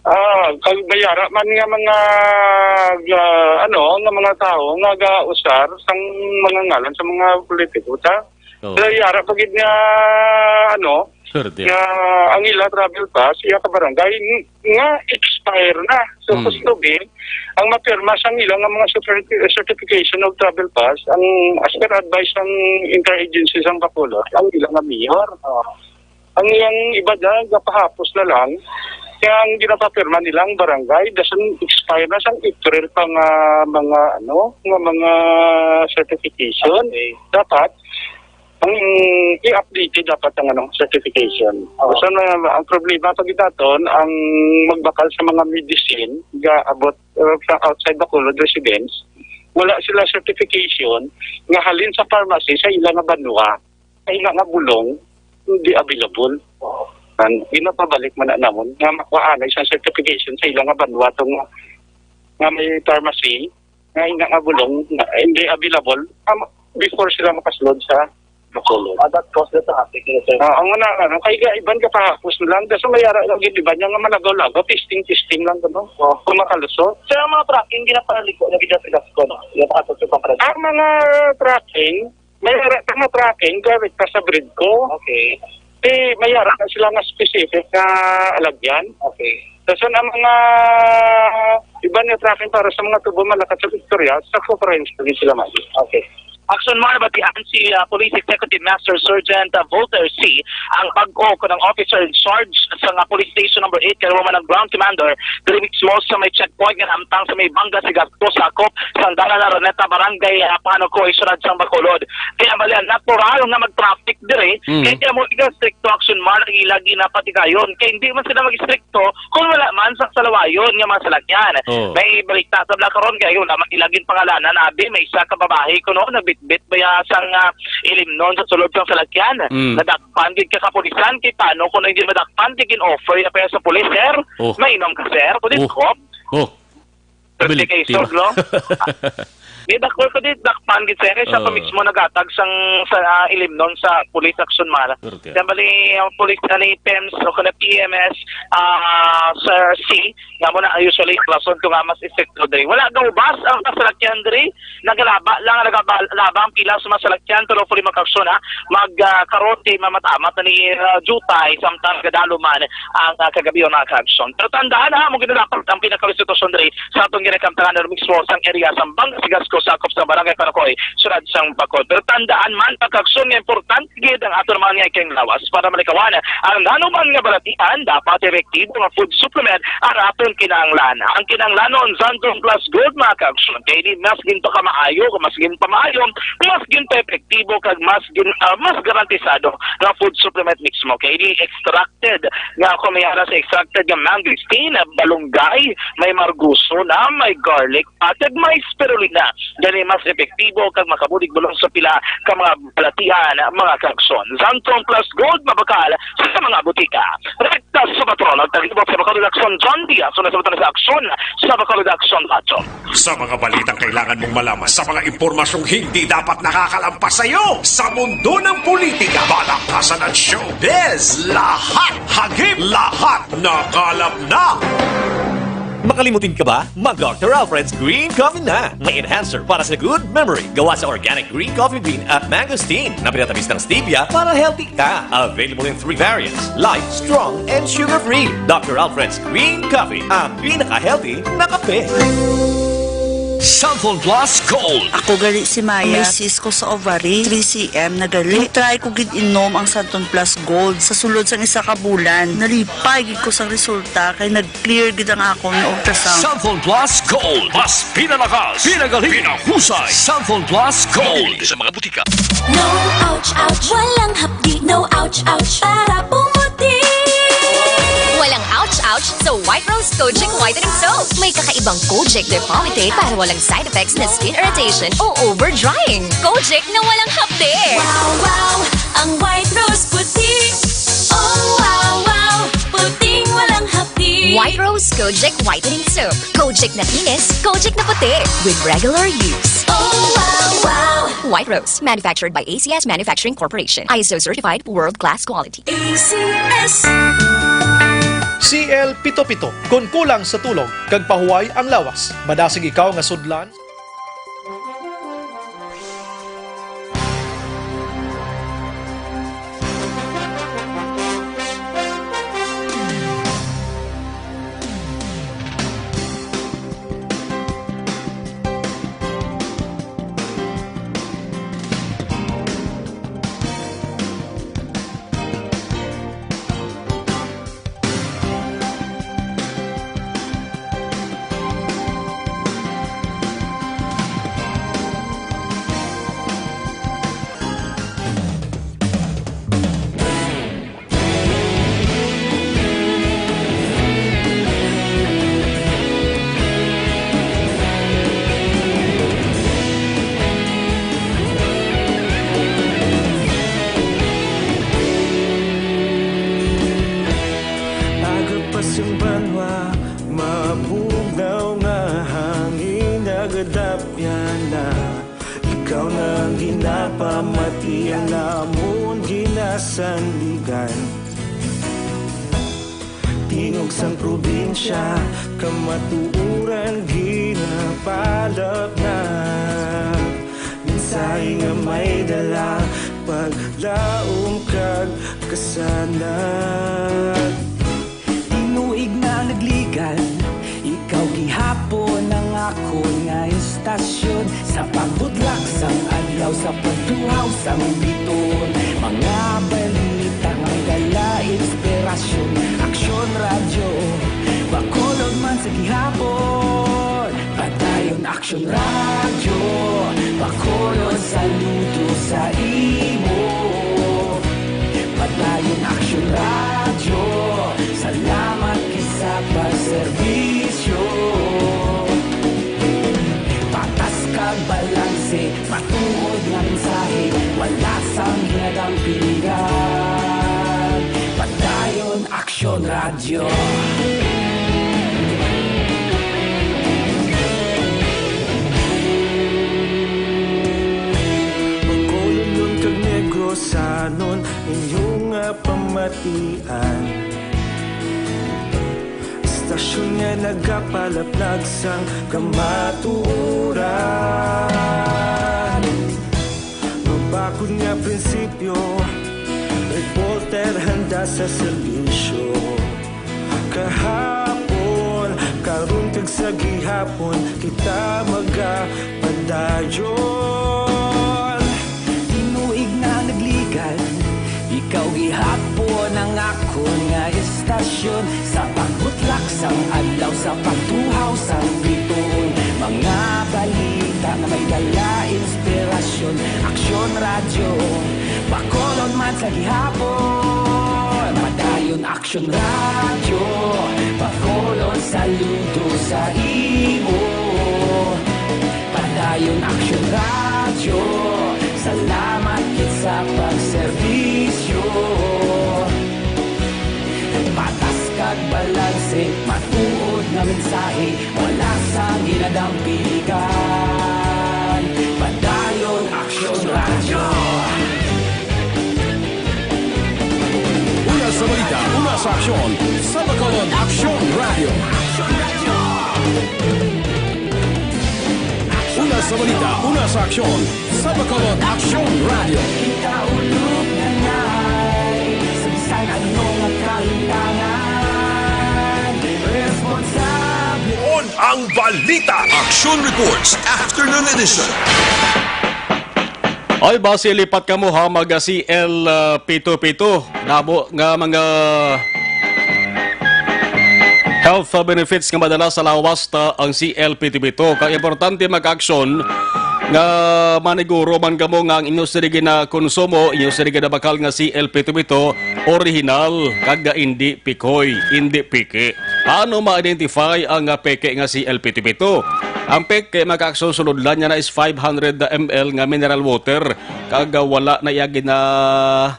Ah, kag may ara man nga mga, ah, ano, nga mga tawo nga gausar sang mga ngalan sa mga politiko, ta? Oo. Kay ara pa gid nga, ano, Swerte. nga ang ila travel pass, iya ka barangay, ng-, nga expire na. So, Mm. gusto gid, ang mapirma sang ila nga mga certi-, certification of travel pass, ang as per advice sang interagency sang Bacolod, ang ila nga mayor. Oo. Ang iyang iba dyan, gapahapos na lang, kaya ang ginapapirma nila ang barangay, dason expire na sang April pa nga mga, ano, nga mga certification. Okay. Dapat, ang i-update dapat ang, ano, certification. Oo. So, na, ang problema pa gid naton, ang magbakal sa mga medicine, ga abot, uh, sa outside Bacolod residence, wala sila certification nga halin sa pharmacy sa ila nga banwa. Kay nga, nga bulong, hindi available. Ang ginapabalik man na namon, nga makuha na isang certification sa ila nga banwa tong nga, nga may pharmacy, nga nga, nga bulong, nga hindi available, um, before sila makasulod sa Bacolod. Ah, that caused the traffic, yes, sir. Ah, ang una, ano, kay ga-, iban ka pahapos na lang, daso may ara lagi, di ba, niya nga malagaw-lagaw, testing-testing lang, ano, Oo. kung makalusot. Sir, ang mga trucking, ginapaliko na gid sa Gascon, no? Yung mga trucking, Ang mga trucking, may ara ka nga trucking, gamit pa sa breed ko. Okay. Di, may ara na sila nga specific nga alagyan. Okay. Tapos ang mga iba nga trucking para sa mga tubo malakat sa Victoria, sa conference lagi sila, ma'am. Okay. Action Mar, batian si, ah, Police Executive Master Sergeant, ah, Volter C, ang bag-o ko ng officer in charge sa nga Police Station Number Eight, kay mo man ang Ground Commander, diri mismo sa may checkpoint nga nahamtang sa may Banga Sigasco, sakop sang Dalan Araneta, Barangay, ah, Panukoy, Syudad sang Bacolod. Kaya bali, natural nga mag-traffic diri, Mm. kaya mo iga stricto Action Mar ang ila ginapatigayon. Kay hindi man sila mag-stricto kung wala man sa salawayon nga mga salakyan. Oh. May balita sa bala karon kay wala man ila ginpangalanan, abi, may isa ka babayi kuno nagbitbit baya sang, ah, ilimnon sa sulod sang salakyan. Mm. Nadakpan gid ka kapulisan, kay paano kung hindi madakpan, kay gin-offer ya pa sa pulis, sir? Oh. Mainom ka, sir? Pwede Oh. ko? Oh. Pwede Abilik, kay tira. Sir, no? Di dakol ko di, dakpan gid, sir, kay siya pa Oo. mismo nagatag sang, sa, ah, ilimnon sa Police Action Mara. Pero kaya Kaya bali, ang police na ni PEMS o kana P M S, ah, Sir C, nga mo na usually rason ko nga mas epekto diri. Wala gaubas ang kasalakyan diri, nagalaba lang, nagalaba ang pila sa mga salakyan, pero puli makaaksyon, ha, mag, ah, karon di mamatamat na ni, ah, Jutay, samtang gadalo man ang, ah, kagabi, mga kaaksyon. Pero tandaan, ha, mo ginadapat ang pinakaresitwasyon diri sa atong ginakamtangan na mismo sang area sa Banga Sigasco, sakop sa Barangay Panakoy, Syudad sang Bacolod. Pero tandaan man, mga kaaksyon, nga importante gid ang ato naman nga ikang lawas para malikawan ang nanuman nga balatian. Dapat epektibo nga food supplement ang aton kinahanglan. Ang kinahanglanon, Xanthone Plus Gold, mga kaaksyon, kay ini mas ginpakamaayo, mas ginpamaayo, mas ginpaepektibo, kag mas gin-, ah, mas garantisado nga food supplement mismo. Kay ini extracted nga, kung may ara sa extracted nga mangosteen, balunggay, may margosona, may garlic, at may spirulina. Gani mas epektibo kag makabulig bulong sa pila ka mga balatian, mga kaaksyon. Xanthone Plus Gold, mabakal sa mga butika. Rekta sa patron, ang tagibok sa Bacolod Aksyon, John Diaz, una sa buto sa aksyon sa Bacolod Aksyon, Bato. Sa mga balitang kailangan mong malaman, sa mga impormasyong hindi dapat nakakalampas sa iyo, sa mundo ng politika, balakasan at showbiz, lahat hagip, lahat nakalap na. Makalimutin ka ba? Mag Doctor Alfred's Green Coffee na. May enhancer para sa good memory. Gawa sa organic green coffee bean at mangosteen na pinatamis ng stevia para healthy ka. Available in three variants: light, strong, and sugar-free. Doctor Alfred's Green Coffee, ang pinaka-healthy na kape. Santon Plus Gold. Ako gali si Maya. May cyst ko sa ovary, three C M na gali. Try ko gid inom ang Santon Plus Gold. Sa sulod sang isa ka bulan, nalipay gid ko sang resulta kay nag-clear gid ang akon ultrasound. Santon Plus Gold. Mas pinalakas, pinagaling, pinahusay. Santon Plus Gold. Mabibili sa mga butika. No ouch, ouch, walang hapdi. No ouch, ouch, para pumuti. Walang ouch, ouch sa White Rose Kojic Whitening Soap. May kakaibang Kojic Depolytate para walang side effects na skin irritation o over drying. Kojic na walang hapdi. Wow, wow, ang White Rose puti. Oh, wow, wow, puting walang hapdi. White Rose Kojic Whitening Soap. Kojic na kinis, Kojic na puti. With regular use. Oh, wow, wow. White Rose, manufactured by A C S Manufacturing Corporation. I S O certified, world-class quality. A C S. C L pito pito, kon kulang sa tulog, kag pahuway ang lawas, madasig ikaw nga sudlan. Aga pa sing banwa, mabugnaw nga hangin nagadapyan na. Ikaw na ang ginapamati, ang amon ginasandigan. Tingog sang probinsya, kamatuoran ginapalapnag. Mensahe nga may dala, paglaom kag kasanag. Tinuig na nagligad, ikaw gihapon ang akon nga istasyon. Sa pagbutlak sang adlaw, sa pagtuhaw sang biton, mga balita nga may dala inspirasyon. Aksyon Radyo, Bacolod man sa gihapon. Padayon Aksyon Radyo, Bacolod, saludo sa imo. Padayon Aksyon Radyo, salamat gid sa pagserbisyo. Patas kag balanse, matuod nga mensahe, wala sang ginadampingan. Padayon Aksyon Radyo. Bacolodnon kag Negrosanon, inyo nga pamatian. Istasyon nga nagapalaplag sang kamatuoran. Mabakod nga prinsipyo, reporter handa sa serbisyo. Kahapon, karon, kag sa gihapon, kita magapadayon. Tinuig na nagligad, ikaw gihapon ang akon nga istasyon. Sa pagbutlak sang adlaw, sa pagtuhaw sang bituon, mga balita nga may dala inspirasyon. Aksyon Radyo, Bacolod man sa gihapon. Padayon Aksyon Radyo, Bacolod, saludo sa imo. Padayon Aksyon Radyo, salamat gid sa pagserbisyo. Patas kag balanse, matuod nga mensahe, wala sang ginadampigan. Padayon Aksyon Radyo. Una sa balita, una sa aksyon, sa Bacolod Aksyon Radyo. Una sa balita, una sa aksyon, sa Bacolod Aksyon Radyo. Kita ulog na nay, sa bisan ano nga kahitangan, responsable. On Ang balita. Action Reports, Afternoon Edition. Ay, basi lipat kamo ha, mag C L pito pito. Damo nga mga health benefits nga madala sa lawas ta ang C L pito pito. Kag importante mag-aksyon nga maniguro man kamo nga ang inyo sini ginakonsumo, inyo sini ginabakal nga C L pito pito, original, kag nga indi pikoy, indi piki. Paano ma-identify ang, ah, peke nga C L pito pito? Ang peke, mga kaaksyon, sulod lang niya na is five hundred M L nga mineral water, kag, ah, wala na iya gina-,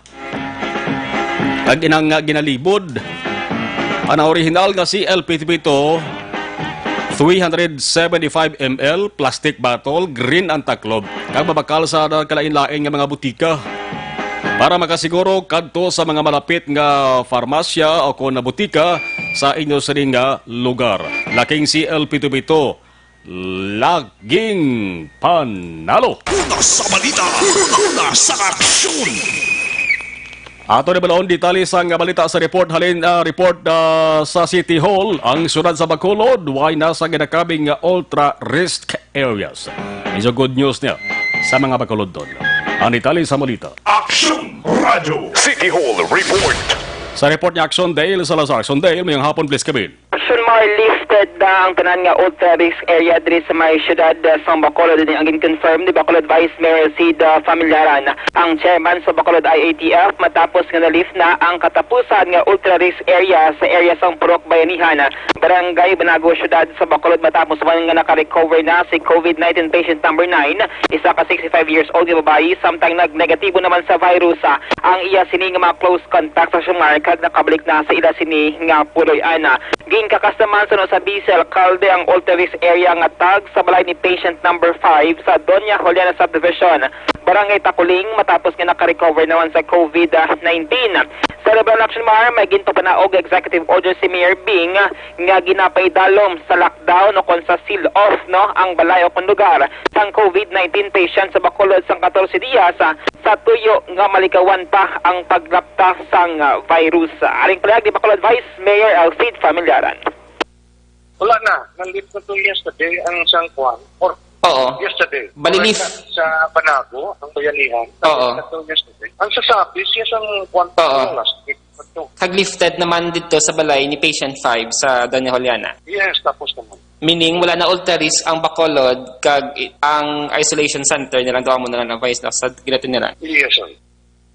ang ginang-, nga ginalibod. Ang original nga C L pito pito, three hundred seventy-five M L, plastic bottle, green ang taklob, kag mabakal sa kalain-lain nga mga butika. Para makasiguro, kadto sa mga malapit nga farmasya o kon butika sa inyo sining nga lugar. Laking C L pito pito, laging panalo. Una sa balita, una sa aksyon. Ato na balon detalye sa nga balita sa report halin, ah, report, ah, sa City Hall, ang siyudad sa Bacolod, way na sa ginakabing nga ultra risk areas. Medyo good news niya sa mga Bacolodon. Ang detalye sa balita. Action Radio. City Hall Report. Sa report ni Action Dale Salazar. Action Dale, mayong hapon, please come in. Action Mar, lifted na ang tanan nga ultra risk area diri sa may siyudad, uh, sang Bacolod. Ini ang gin-confirm ni Bacolod Vice Mayor Cid, uh, Familiaran, ang chairman sa Bacolod I A T F, matapos nga na-lift na ang katapusan nga ultra risk area sa area sang Purok Bayanihan, Barangay Banago, siyudad sa Bacolod, matapos man nga naka-recover na si COVID nineteen patient number nine, isa ka sixty-five years old nga babayi, samtang nag-negatibo naman sa virus, ah, ang iya sini nga mga close contact sa Sumar kag nakabalik na sa ila sini nga puloy-an. Ginkakasnaman suno sa Vice Alcalde ang ultra risk area nga tag sa balay ni patient number five sa Doña Juliana Subdivision, Barangay Taculing, matapos nga naka-recover naman sa COVID nineteen. Sa Liberal Action Mar, may ginpapanaog executive order si Mayor Bing nga ginapaidalom sa lockdown o kon sa seal off, no, ang balay o kon lugar sang COVID nineteen patient sa Bacolod sang katorse dias, ah, sa tuyo nga maligawan pa ang paglapta sang, ah, virus. Aring pahayag ni Bacolod Vice Mayor Alcid Familiaran. Wala na. Nandito na to yesterday ang isang kwan. Or Oo. Yesterday. Bali, Correct lift. Na, sa Banago, ang bayanihan. Oo. Nandito na to yesterday. Ang sasabi, siya sang kwan Oo. Last week. Ito. Kag lifted naman dito sa balay ni patient five sa Doña Juliana. Yes, tapos naman. Meaning, wala na ultra risk ang Bacolod, kag i-, ang isolation center nilang gawa mo na lang ang vice na sa ginatin nila. Yes, sir.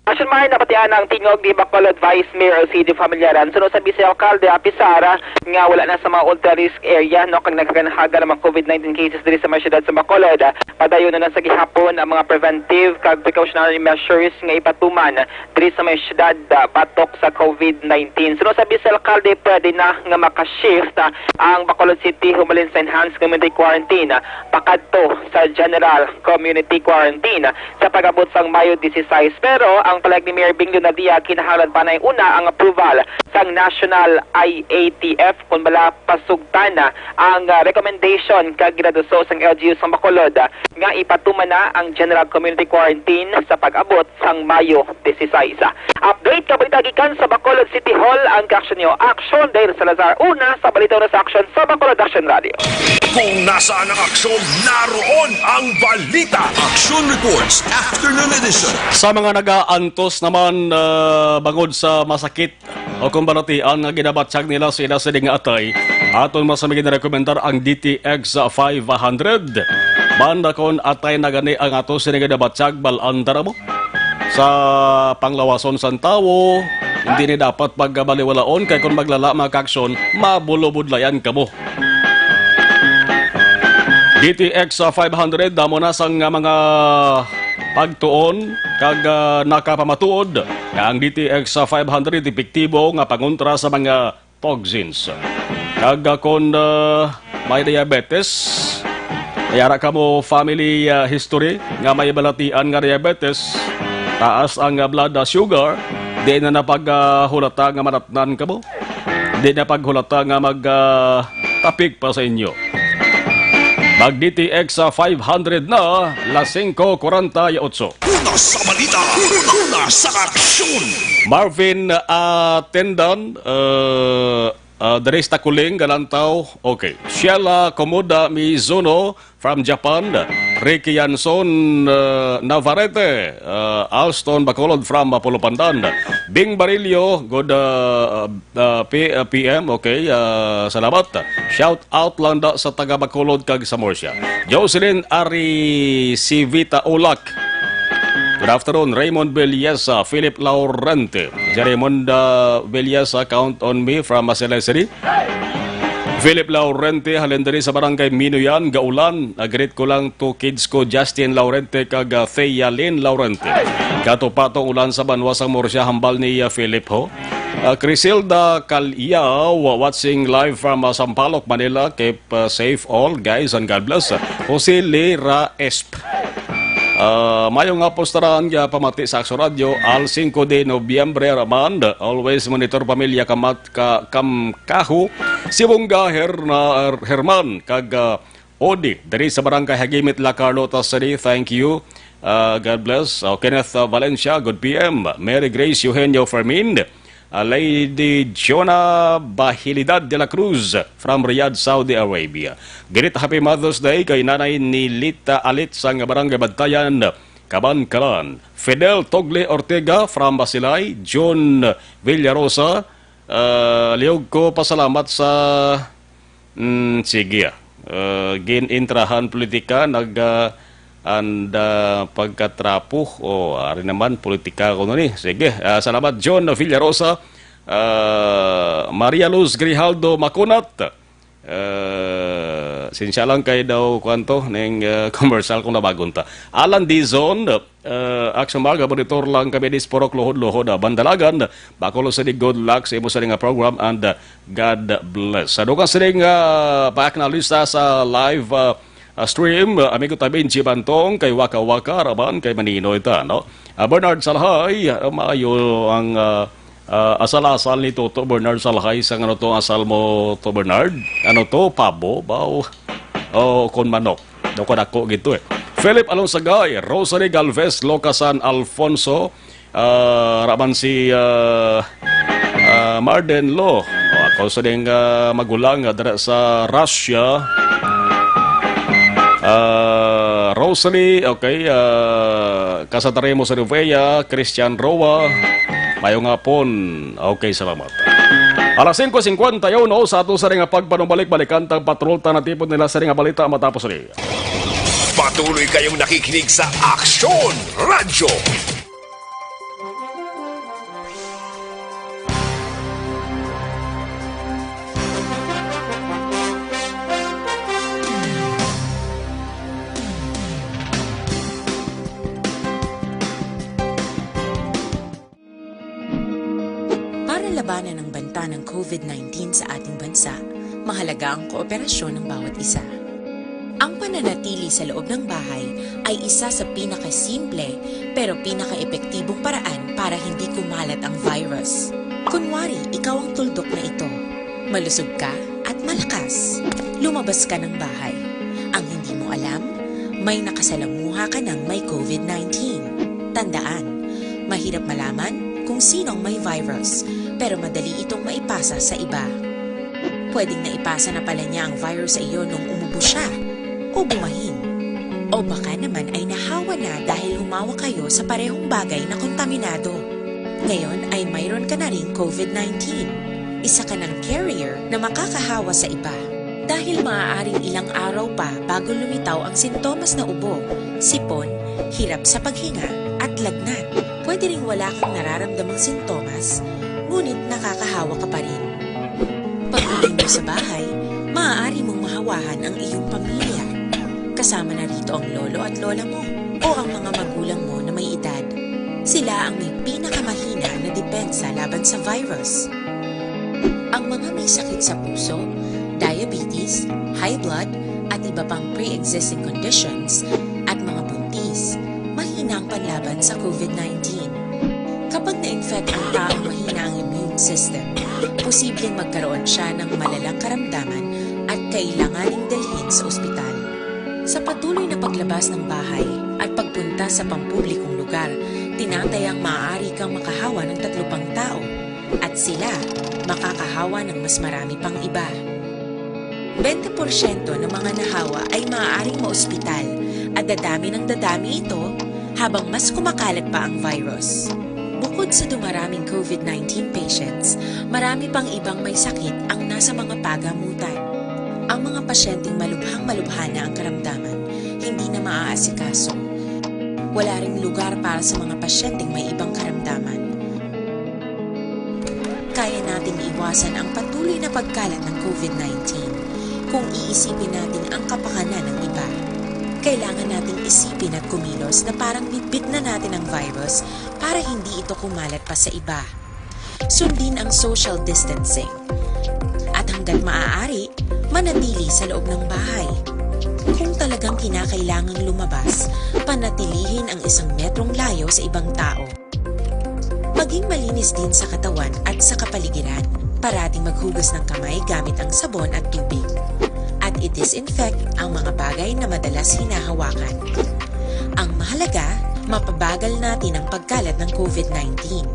Action Mar, nabatian ang tingog ni Bacolod Vice Mayor Alcidio Familiaran. Suno sa Vice Alcalde, apisar nga wala na sa mga ultra risk area, no, kag nagkakanhaga ang mga COVID nineteen cases diri sa mga syudad sa Bacolod. Padayon na lang sa gihapon ang mga preventive kag precautionary measures nga ipatuman diri sa may syudad, ah, batok sa COVID nineteen. Suno sa Vice Alcalde, pwede na nga maka-shift, ah, ang Bacolod City humalin sa enhanced community quarantine, ah, pakadto sa general community quarantine sa pag-abot sang Mayo dieciséis. Pero ang pahayag ni Mayor Bing Leonadia, kinahanglan pa na una ang approval sang National I A T F kon bala pasugtan na ang, ah, recommendation kag ginaduso sang L G U sa Bacolod, ah, nga ipatuman na ang general community quarantine sa pag-abot sang Mayo dieciséis. Update ka balita gikan sa Bacolod City Hall, ang kaaksyon niyo, Action Dale Salazar, una sa balita, una sa aksyon sa Bacolod Action Radio. Kung nasaan ang aksyon, naroon ang balita. Action Reports, Afternoon Edition. Sa mga nagaantos naman, ah, bangod sa masakit o kung balatian nga ginabatyag nila sa ila sini nga atay, aton man sa mga ginarekomendar ang D T X five hundred. Banda kon atay na gani ang ato sini nga ginabatyag, bal-an ta na mo. Sa panglawason sang tawo, hindi ni dapat pagbaliwalaon, kay kon maglala, mga kaaksyon, mabulobudlayan kamo. D T X five hundred, damo na sang mga pagtuon kag, ah, nakapamatuod nga ang D T X five hundred epektibo nga pangontra sa mga toxins. Kag, ah, kon, ah, may diabetes, may ara kamo family, ah, history nga may balatian nga diabetes, taas ang, ah, blood, ah, sugar, di na napaghulata nga manatnan kamo. Di na paghulata nga mag, ah, tapik pa sa inyo. Mag D T X sa five hundred na, las singko kwarenta y otso. Una sa balita, una sa aksyon. Marvin, ah, Tendan, ah, Ah, diri sa Takuling, Galantaw. Okay. Sheila Komoda Mizuno from Japan. Ricky Yanson, ah, Navarrete. Ah, Alston Bacolod from Mapulupandan. Bing Barillo, good, ah, ah, P-, ah, P M. Okay. Ah, salamat. Shout out lang da sa taga Bacolod kag sa Murcia. Jocelyn Ari Sivita Ulak. Good afternoon, Raymond Villesa, Philip Laurente. Si Raymond, ah, Villesa, count on me from Masilay City. Philip Laurente, halin diri sa Barangay Minuyan, Gaulan. Ah, greet ko lang two kids ko, Justin Laurente kag, ah, Thea Lynn Laurente. Katupatong ulan sa banwa sang Murcia, hambal ni, ah, Philip ho. Ah, Crisilda Caliao, watching live from, ah, Sampaloc, Manila. Keep, ah, safe all, guys, and God bless. Jose Lira Esp. Ah, mayo nga postaran nga pamati sa Akso Radio, al singko de Nobyembre, Armand. Always monitor pamilya kamat ka, kam kaho. Si Bungga Her-, na, Herman, kag, ah, Odi, diri sa Barangay Hagimit, La Carlota City. Thank you. Ah, God bless. Oh, Kenneth, ah, Valencia, good P M. Mary Grace Eugenio Fermin. Ah, Lady Jonah Bahilidad de la Cruz from Riyadh, Saudi Arabia. Greet happy Mother's Day kay Nanay Nilita Alit sang Barangay Bantayan, Kabankalan. Fidel Togle Ortega from Basilay, John Villarosa, ah, liog ko pasalamat sa, mm, sige, ah. Ah, gin-intrahan politika, nag, ah, and, ah, pagkatrapo. O, ari naman, politika ko ni. Sige, ah, salamat, John Villarosa. Ah, Maria Luz Grijaldo Makunat. Ah, sinsya lang kay daw, kwanto, ning, ah, commercial kung nabagon ta. Alan Dizon, ah, Action Maga, monitor lang kami, Disporok, Luhod-Luhod, ah, Bandalagan. Bacolod City, good luck sa imo sa nga program and, ah, God bless. Sa dugang sining, ah, pa-acknowledge sa, sa live, ah, ah, stream, ah, amigo ta Benji Bantong, kay Waka Waka, Raban, kay Maninoy ta, no? Ah, Bernard Salhay, ah, maayo ang, ah, ah, asal-asal ni Toto Bernard Salhay sa ano to, asal mo to, Bernard? Ano to, pabo? Ba, o, o kon manok? Daw ko dako gito eh. Philip Alonsagay, Rosary Galvez, Locasan Alfonso, ah, raman si, ah, ah, Marden Lo. O, ako sa ding, ah, magulang, ah, dira sa Russia. Ah, Rosalie, okay, ah, Casadaremo sa Rivea, Christian Roa. Mayong hapon. Okay, salamat. Alas singko singkwenta y uno sa ato sa nga pagpanumbalik-balikan tang patrol ta natipon nila sa nga balita matapos ni. Patuloy kayong nakikinig sa Aksyon Radyo. Para labanan ang banta ng COVID nineteen sa ating bansa, mahalaga ang kooperasyon ng bawat isa. Ang pananatili sa loob ng bahay ay isa sa pinakasimple pero pinakaepektibong paraan para hindi kumalat ang virus. Kunwari, ikaw ang tuldok na ito. Malusog ka at malakas. Lumabas ka ng bahay. Ang hindi mo alam, may nakasalamuha ka ng may COVID nineteen. Tandaan, mahirap malaman kung sino ang may virus, pero madali itong maipasa sa iba. Pwedeng naipasa na pala niya ang virus sa iyo nung umubo siya o bumahin. O baka naman ay nahawa na dahil humawak kayo sa parehong bagay na kontaminado. Ngayon ay mayroon ka na ring COVID nineteen. Isa ka ng carrier na makakahawa sa iba. Dahil maaaring ilang araw pa bago lumitaw ang sintomas na ubo, sipon, hirap sa paghinga, at lagnat. Pwede ring wala kang nararamdamang sintomas, ngunit nakakahawa ka pa rin. Pag-uwi mo sa bahay, maaari mong mahawahan ang iyong pamilya, kasama na rito ang lolo at lola mo o ang mga magulang mo na may edad. Sila ang may pinakamahina na depensa laban sa virus. Ang mga may sakit sa puso, diabetes, high blood, at iba pang pre-existing conditions, at mga buntis, mahina ang panlaban sa COVID nineteen. Kapag na-infect ang taong mahina ang immune system, posibleng magkaroon siya ng malalang karamdaman at kailanganing dalhin sa ospital. Sa patuloy na paglabas ng bahay at pagpunta sa pampublikong lugar, tinatayang maaari kang makahawa ng tatlo pang tao. At sila makakahawa ng mas marami pang iba. Bente porsyento ng mga nahawa ay maaaring maospital at dadami ng dadami ito habang mas kumakalat pa ang virus. Bukod sa dumaraming COVID nineteen patients, marami pang ibang may sakit ang nasa mga pagamutan. Ang mga pasyenteng malubhang-malubha na ang karamdaman, hindi na maaasikaso. Wala ring lugar para sa mga pasyenteng may ibang karamdaman. Kaya nating iwasan ang patuloy na pagkalat ng COVID nineteen kung iisipin natin ang kapakanan ng iba. Kailangan nating isipin at kumilos na parang bitbit na natin ang virus para hindi ito kumalat pa sa iba. Sundin ang social distancing. At hanggat maaari, manatili sa loob ng bahay. Kung talagang kinakailangang lumabas, panatilihin ang isang metrong layo sa ibang tao. Maging malinis din sa katawan at sa kapaligiran. Parating maghugas ng kamay gamit ang sabon at tubig. At i-disinfect ang mga bagay na madalas hinahawakan. Ang mahalaga, mapabagal natin ang pagkalat ng COVID nineteen.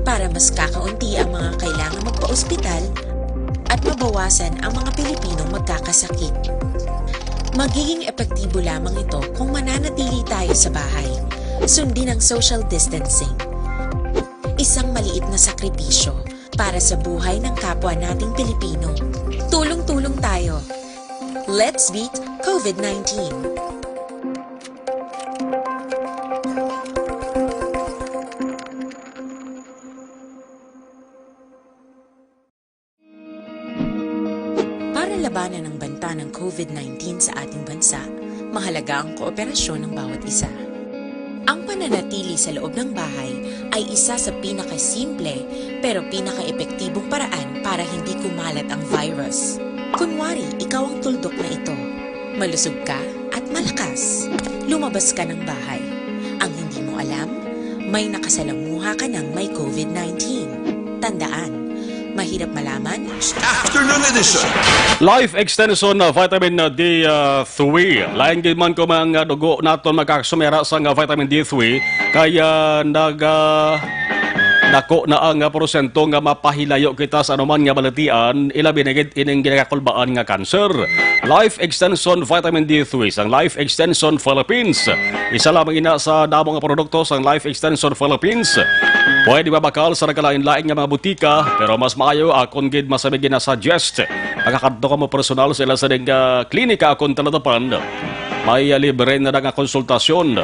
Para mas kakaunti ang mga kailangan magpa-ospital at mabawasan ang mga Pilipinong magkakasakit. Magiging epektibo lamang ito kung mananatili tayo sa bahay. Sundin ang social distancing. Isang maliit na sakripisyo para sa buhay ng kapwa nating Pilipino. Tulong-tulong tayo. Let's beat COVID nineteen. Para labanan ang banta ng COVID nineteen sa ating bansa, mahalaga ang kooperasyon ng bawat isa. Ang pananatili sa loob ng bahay ay isa sa pinakasimple pero pinakaepektibong paraan para hindi kumalat ang virus. Kunwari, ikaw ang tuldok na ito. Malusog ka at malakas. Lumabas ka ng bahay. Ang hindi mo alam, may nakasalamuha ka ng may COVID nineteen. Tandaan, mahirap malaman. Afternoon edition. Life Extension, uh, Vitamin, uh, D three. Lain gid man kung ang, uh, dugo naton makakasumera sang, uh, Vitamin D three, kay, uh, nag, uh, dako na ang, uh, porsyento nga mapahilayo kita sa anuman nga balatian, ilabi na gid ining ginakakulbaan nga cancer. Life Extension Vitamin D three sang Life Extension Philippines. Isa lamang ina sa damo nga produkto sang Life Extension Philippines. Pwede mabakal sa nagkalain-lain nga mga butika, pero mas maayo akon gid masabi ginasuggest. Makakadto kamo personal sa ila sa ding, ah, klinika akon talatapan. May, ah, libre na nga konsultasyon.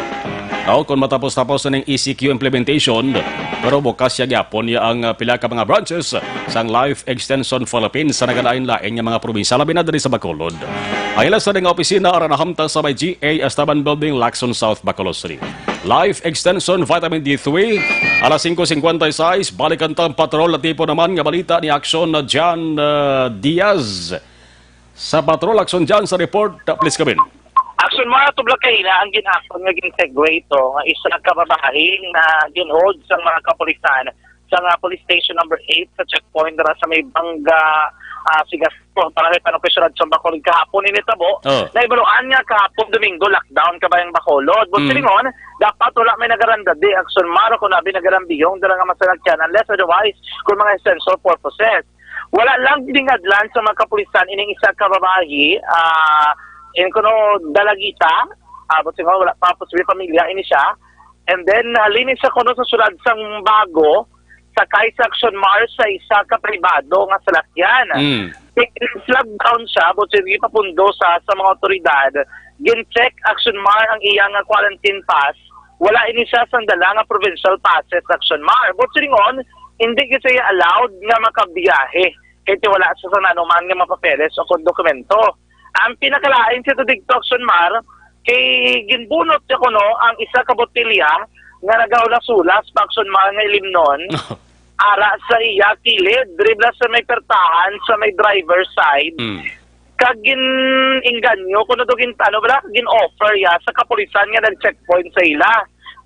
Aw, kung matapos-tapos na ning E C Q implementation, pero bukas siya gyapon niya ang, ah, pila ka mga branches sang Life Extension Philippines sa nagalain-lain nga mga probinsya, labi na diri sa Bacolod. Ang ila sa nga opisina ara nahamtang sa may G A Esteban Building, Lacson South, Bacolod City. Life Extension Vitamin D three, alas singko singkwenta y seis, balikan ta ang patrol. Tipo naman nga balita ni Action John, uh, Diaz. Sa patrol, Action John, sa report, uh, please come in. Action, mga tublag kaina ang ginhapon nga gin-segue ito nga isa ka babayi na ginhold sa mga kapulisan sa nga police station number eight sa checkpoint dira sa may Banga, ah, Sigas, para may panukisyon sa Bacolod kahapon ini tabo. Oh. Nahibaluan nga kahapon Domingo, lockdown kabayang Bacolod. But mm, silingon, dapat wala may nagaranda di action maro kung abi nagarambiyong dira nga masalakyan unless otherwise kung mga essential purposes. Wala lang ginhadlan sa mga kapulisan ining isa ka babayi, ah, in kuno dalagita, ah, but silingon wala pa posible pamilya ini siya. And then, halin sa kuno sa sulad sang Bago, sakay sa Action Mars sa isa ka pribado nga salakyan. Mm. Flag down siya, but sige papundo sa, sa mga otoridad. Gin-check Action Mars ang iya nga quarantine pass. Wala ini siya sang dala nga provincial passes sa Action Mars. But silingon, hindi gyud siya allowed nga makabiyahe kay ti wala siya sa nanuman nga mga papeles o kon dokumento. Ang pinakalain sa digto, Action Mars, kay ginbunot niya kuno ang isa ka botelya nga nagahula-sulas pa, Action Mars, nga ilimnon ara sa iya kilid, diri bala sa may pertahan, sa may driver side. Mm. Kag gin-inganyo kuno to, gin-, ano bala, gin-offer ya sa kapulisan nga nag-checkpoint sa ila.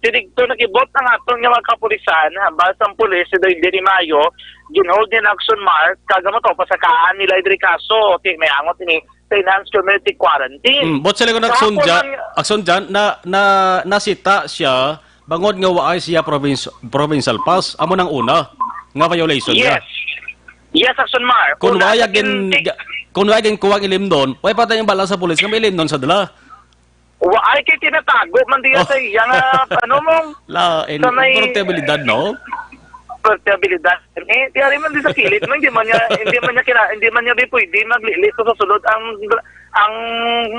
Ti digto nag-ibot ang aton nga mga kapulisan, hambal sang pulis si Doy Deni Mayo, ginhold ni Action Mars, kag amo to, pasakaan nila diri kaso, ti may angot ini sa enhanced community quarantine. Mm, but sila ko Action John, na, na, nasita siya, bangod nga waay siya province, provincial pass, amo nang una. Nga violation niya. Yes. Yes, Action Mar. Kung Una, wala sa gin-, kin-, kung wala gin kuwang ilimnon, wala pa tayong bala sa pulis nga may ilimnon sa dala. Wa ay kay tinatago man diya Oh. sa iya nga, ano mo, Lain, sa may portabilidad, no? Portabilidad. Eh, tiyari man di sa kilid mo, hindi man niya, hindi man niya kina-, hindi man niya di pwede maglili ko sa sulod ang, ang,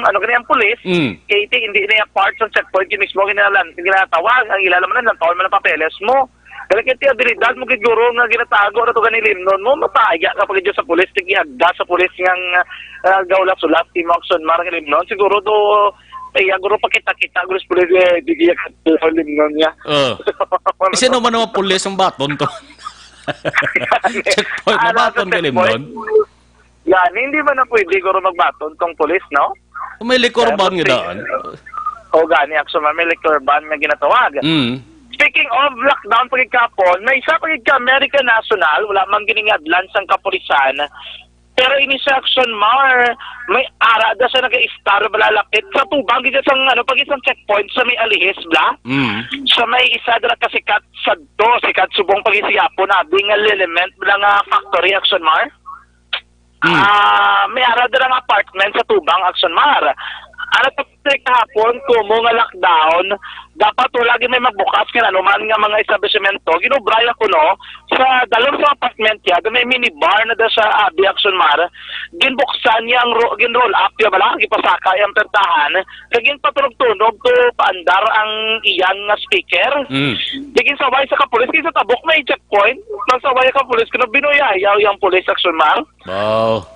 ano gani, ang pulis. Mm. Kay iti, hindi na yung part sa checkpoint, yung mismo ginalan-, ginatawag, ang ilalam na, lang taon man ang papeles mo. Dahil kay ti abilidad mo gid, guro, nga ginatago na to gani limnon mo, mapaya ka pa gid sa pulis, tigihagda sa pulis nga, ah, gawla sulat, imo Action Mar nga limnon. Siguro do, iya, guro, pakita-kita, guro, sa pulis, eh, di kaya ka limnon niya. Oh. Kasi naman naman pulis ang baton to. Checkpoint na Ano, baton sa ka limnon. Checkpoint? Yan, hindi man na pwede, guro, magbaton tong pulis, no? May liquor Kaya ban nga mag- daan. O gani, Action Mar, may liquor ban nga ginatawag. Mm. Speaking of lockdown, pagkikapon, may isa pa gid ka American national, wala man giningadlan sang kapulisan. Pero ini sa Action Mar, may ara da sa nag-istar, malalapit sa tubang gid sang, ano, pag isang checkpoint sa may Alihis, bla? Mm. Sa may isa dira kasikat sa do, sikat subong pag isiyapon, abi nga Liliment bla nga factory, Action Mar. Mm. Ah, may ara dira nga apartment sa tubang, Action Mar. Ano to, kahapon, kumo nga lockdown, dapat wala gid may magbukas nga anuman nga mga establishmento. Ginubrayan ko, no, sa dalom sa apartment niya, may mini bar na da sa abi, Action Mar. Ginbuksan niya ang ro-, gin-roll up niya bala, gipasaka ang pertahan, kag ginpatunog-tunog to paandar ang iyang nga speaker. Mm. Di ginsaway sa kapulis, kay sa tabok may checkpoint, nagsaway ang kapulis, kuno binuyayaw ang pulis, Action Mar. Wow.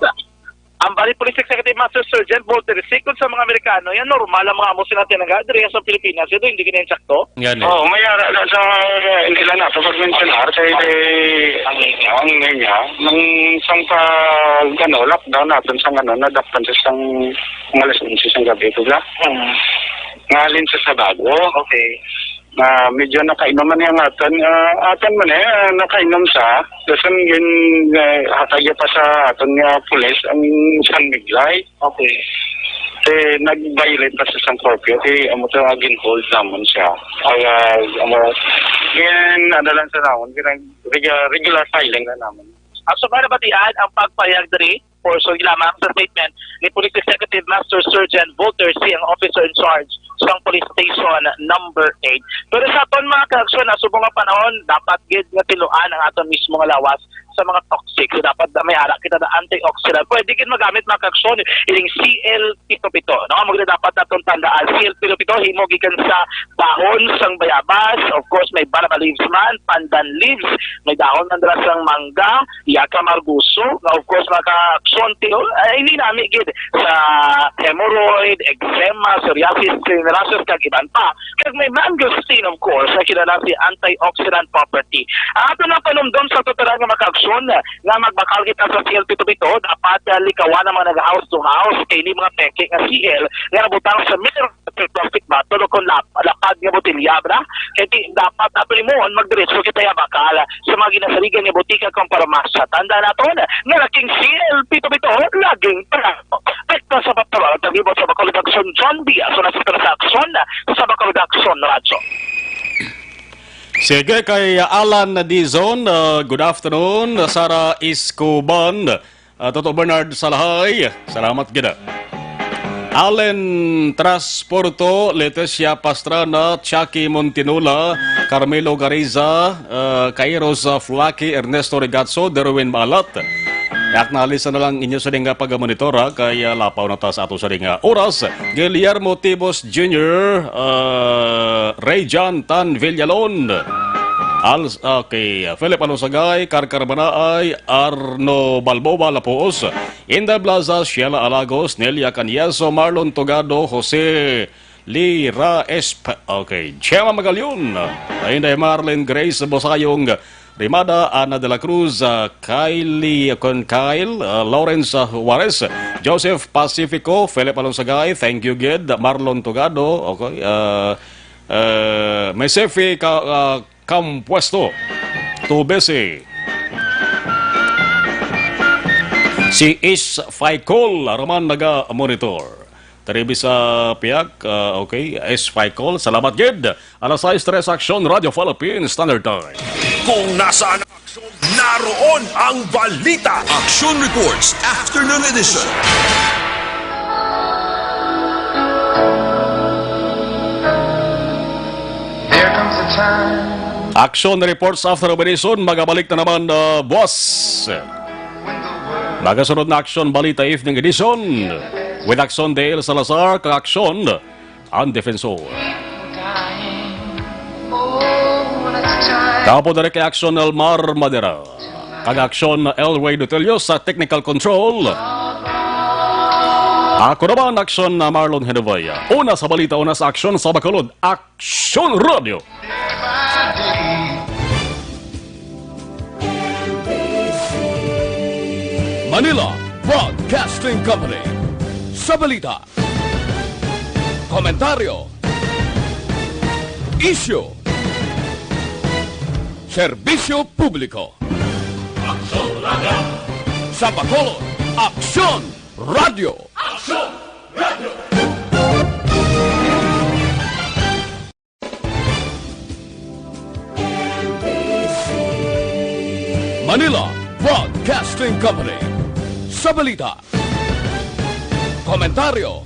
Ang bali, Police Executive Master Sergeant Walter, sikod sa mga Amerikano, yan normal ang mga amo sila tinaga diri sa Pilipinas. Ito hindi gina insakto. Yan eh. Oh, may ara na sa, hindi lang na sa pag-mentionar kay, kay ang niya nang isang pa, ano, lockdown natin sa, ano, nadakpan sa isang mga alas onse sa gabi, ito ba? Hmm. Ngalin sa Sabago. Okay. Na medyo nakainom man ang aton, ah, aton man eh, ah, nakainom sa, dason gin, eh, hatag pa sa aton nga pulis ang isang miglay. Okay. Eh, nag-violate pa sa isang curfew, eh, amo to, ah, gin-hold namon siya. Ay, ah, amo, gin, ano lang sa namon, gin-, regular, regular filing na namon. Ang sumara ba diyan ang pagpayag diri? Portion lamang sa statement ni Police Executive Master Sergeant Volter C., ang officer in charge sa Police Station number eight. Pero sa aton, mga kaaksyon, na subong nga panahon, dapat gid nga tiluan ang aton mismo nga lawas sa mga toxic. So, dapat may ara kita na antioxidant. Pwede gid magamit, mga kaaksyon, ining C L pito pito, no? Amo gid dapat naton tandaan, C L pito pito, himo gikan sa dahon sang bayabas, of course, may banana leaves man, pandan leaves, may dahon man dira sang mangga, Yaka Marguso, nga of course makaaksyon ti-, ay, hindi nami gid sa hemorrhoid, eczema, psoriasis, skin rashes, kag iban pa. Kag may mangosteen, of course, na kilala si antioxidant property. Ang ato lang panumdom sa tuturan nga makaaksyon nga magbakal kita sa C L pito pito, dapat, ah, likawan ang mga nag-house to house kay ni mga peke nga C L nga nabutang sa mineral plastic bottle o kon lap-, lapad nga botelya, bra? Kay di, dapat ato imon magdiretso kita ya bakal sa mga ginasaligan nga botika kag parmasya. Tanda naton nga laking C L pito pito, laging panalo. At sa pagtawag, naglibot sa Bacolod Action, John Diaz, sa nasa transaksyon sa Bacolod Action Radyo. Sige, kay Alan Dizon, uh, good afternoon. Sara Escoban, uh, Toto Bernard Salahay, salamat gid. Allen Transporto, Leticia Pastrana, Chucky Montinula, Carmelo Gariza, uh, Kairos, uh, Flaky, Ernesto Regatso, Derwin Maalat. Acknowledge na lang inyo sa nga pag-monitor, ha, kay, uh, lapaw na ta sa ato sa nga oras. Guillermo Tibos Junior, uh, Ray John Tan Villalon. Al-, okay, Philip Alonsagay, Carcar Manaay, Arno Balboa Lapos, Inday Blaza, Sheila Alagos, Nelia Canieso, Marlon Togado, Jose Lira Esp-, okay, Gemma Magalion, Inday Marlene Grace Bosayong, Rimada Ana de la Cruz, uh, Kylie Con Kyle, uh, Lawrence, uh, Juarez, Joseph Pacifico, Philip Alonsagay, thank you gid, Marlon Togado, okay, uh, uh, Mesefi Ka-, uh, Campuesto, Tubesi. Si Is Faicol, Roman, naga-monitor. Taribi sa piyak, uh, okay, Is Faicol, salamat gid. Alas sais tres, Aksyon, Radyo Philippine Standard Time. Kung nasaan ang aksyon, naroon ang balita. Action Reports Afternoon Edition. Action Reports Afternoon Edition, magabalik na naman, uh, boss. Magasunod na Action Balita Evening Edition with Action Dale Salazar, kag Action ang Defensor. Tapos diri kay Action Elmar Madera, kag Action Elway Dutelio sa technical control. Ako naman, Action na Marlon Henovaya. Una sa balita, una sa aksyon sa Bacolod, Action Radio. Manila Broadcasting Company. Sa balita, komentaryo, isyu, serbisyo publiko. Aksyon Radio. Sa Bacolod, Aksyon Radio. Aksyon Radio. Manila Broadcasting Company. Sa balita, komentaryo,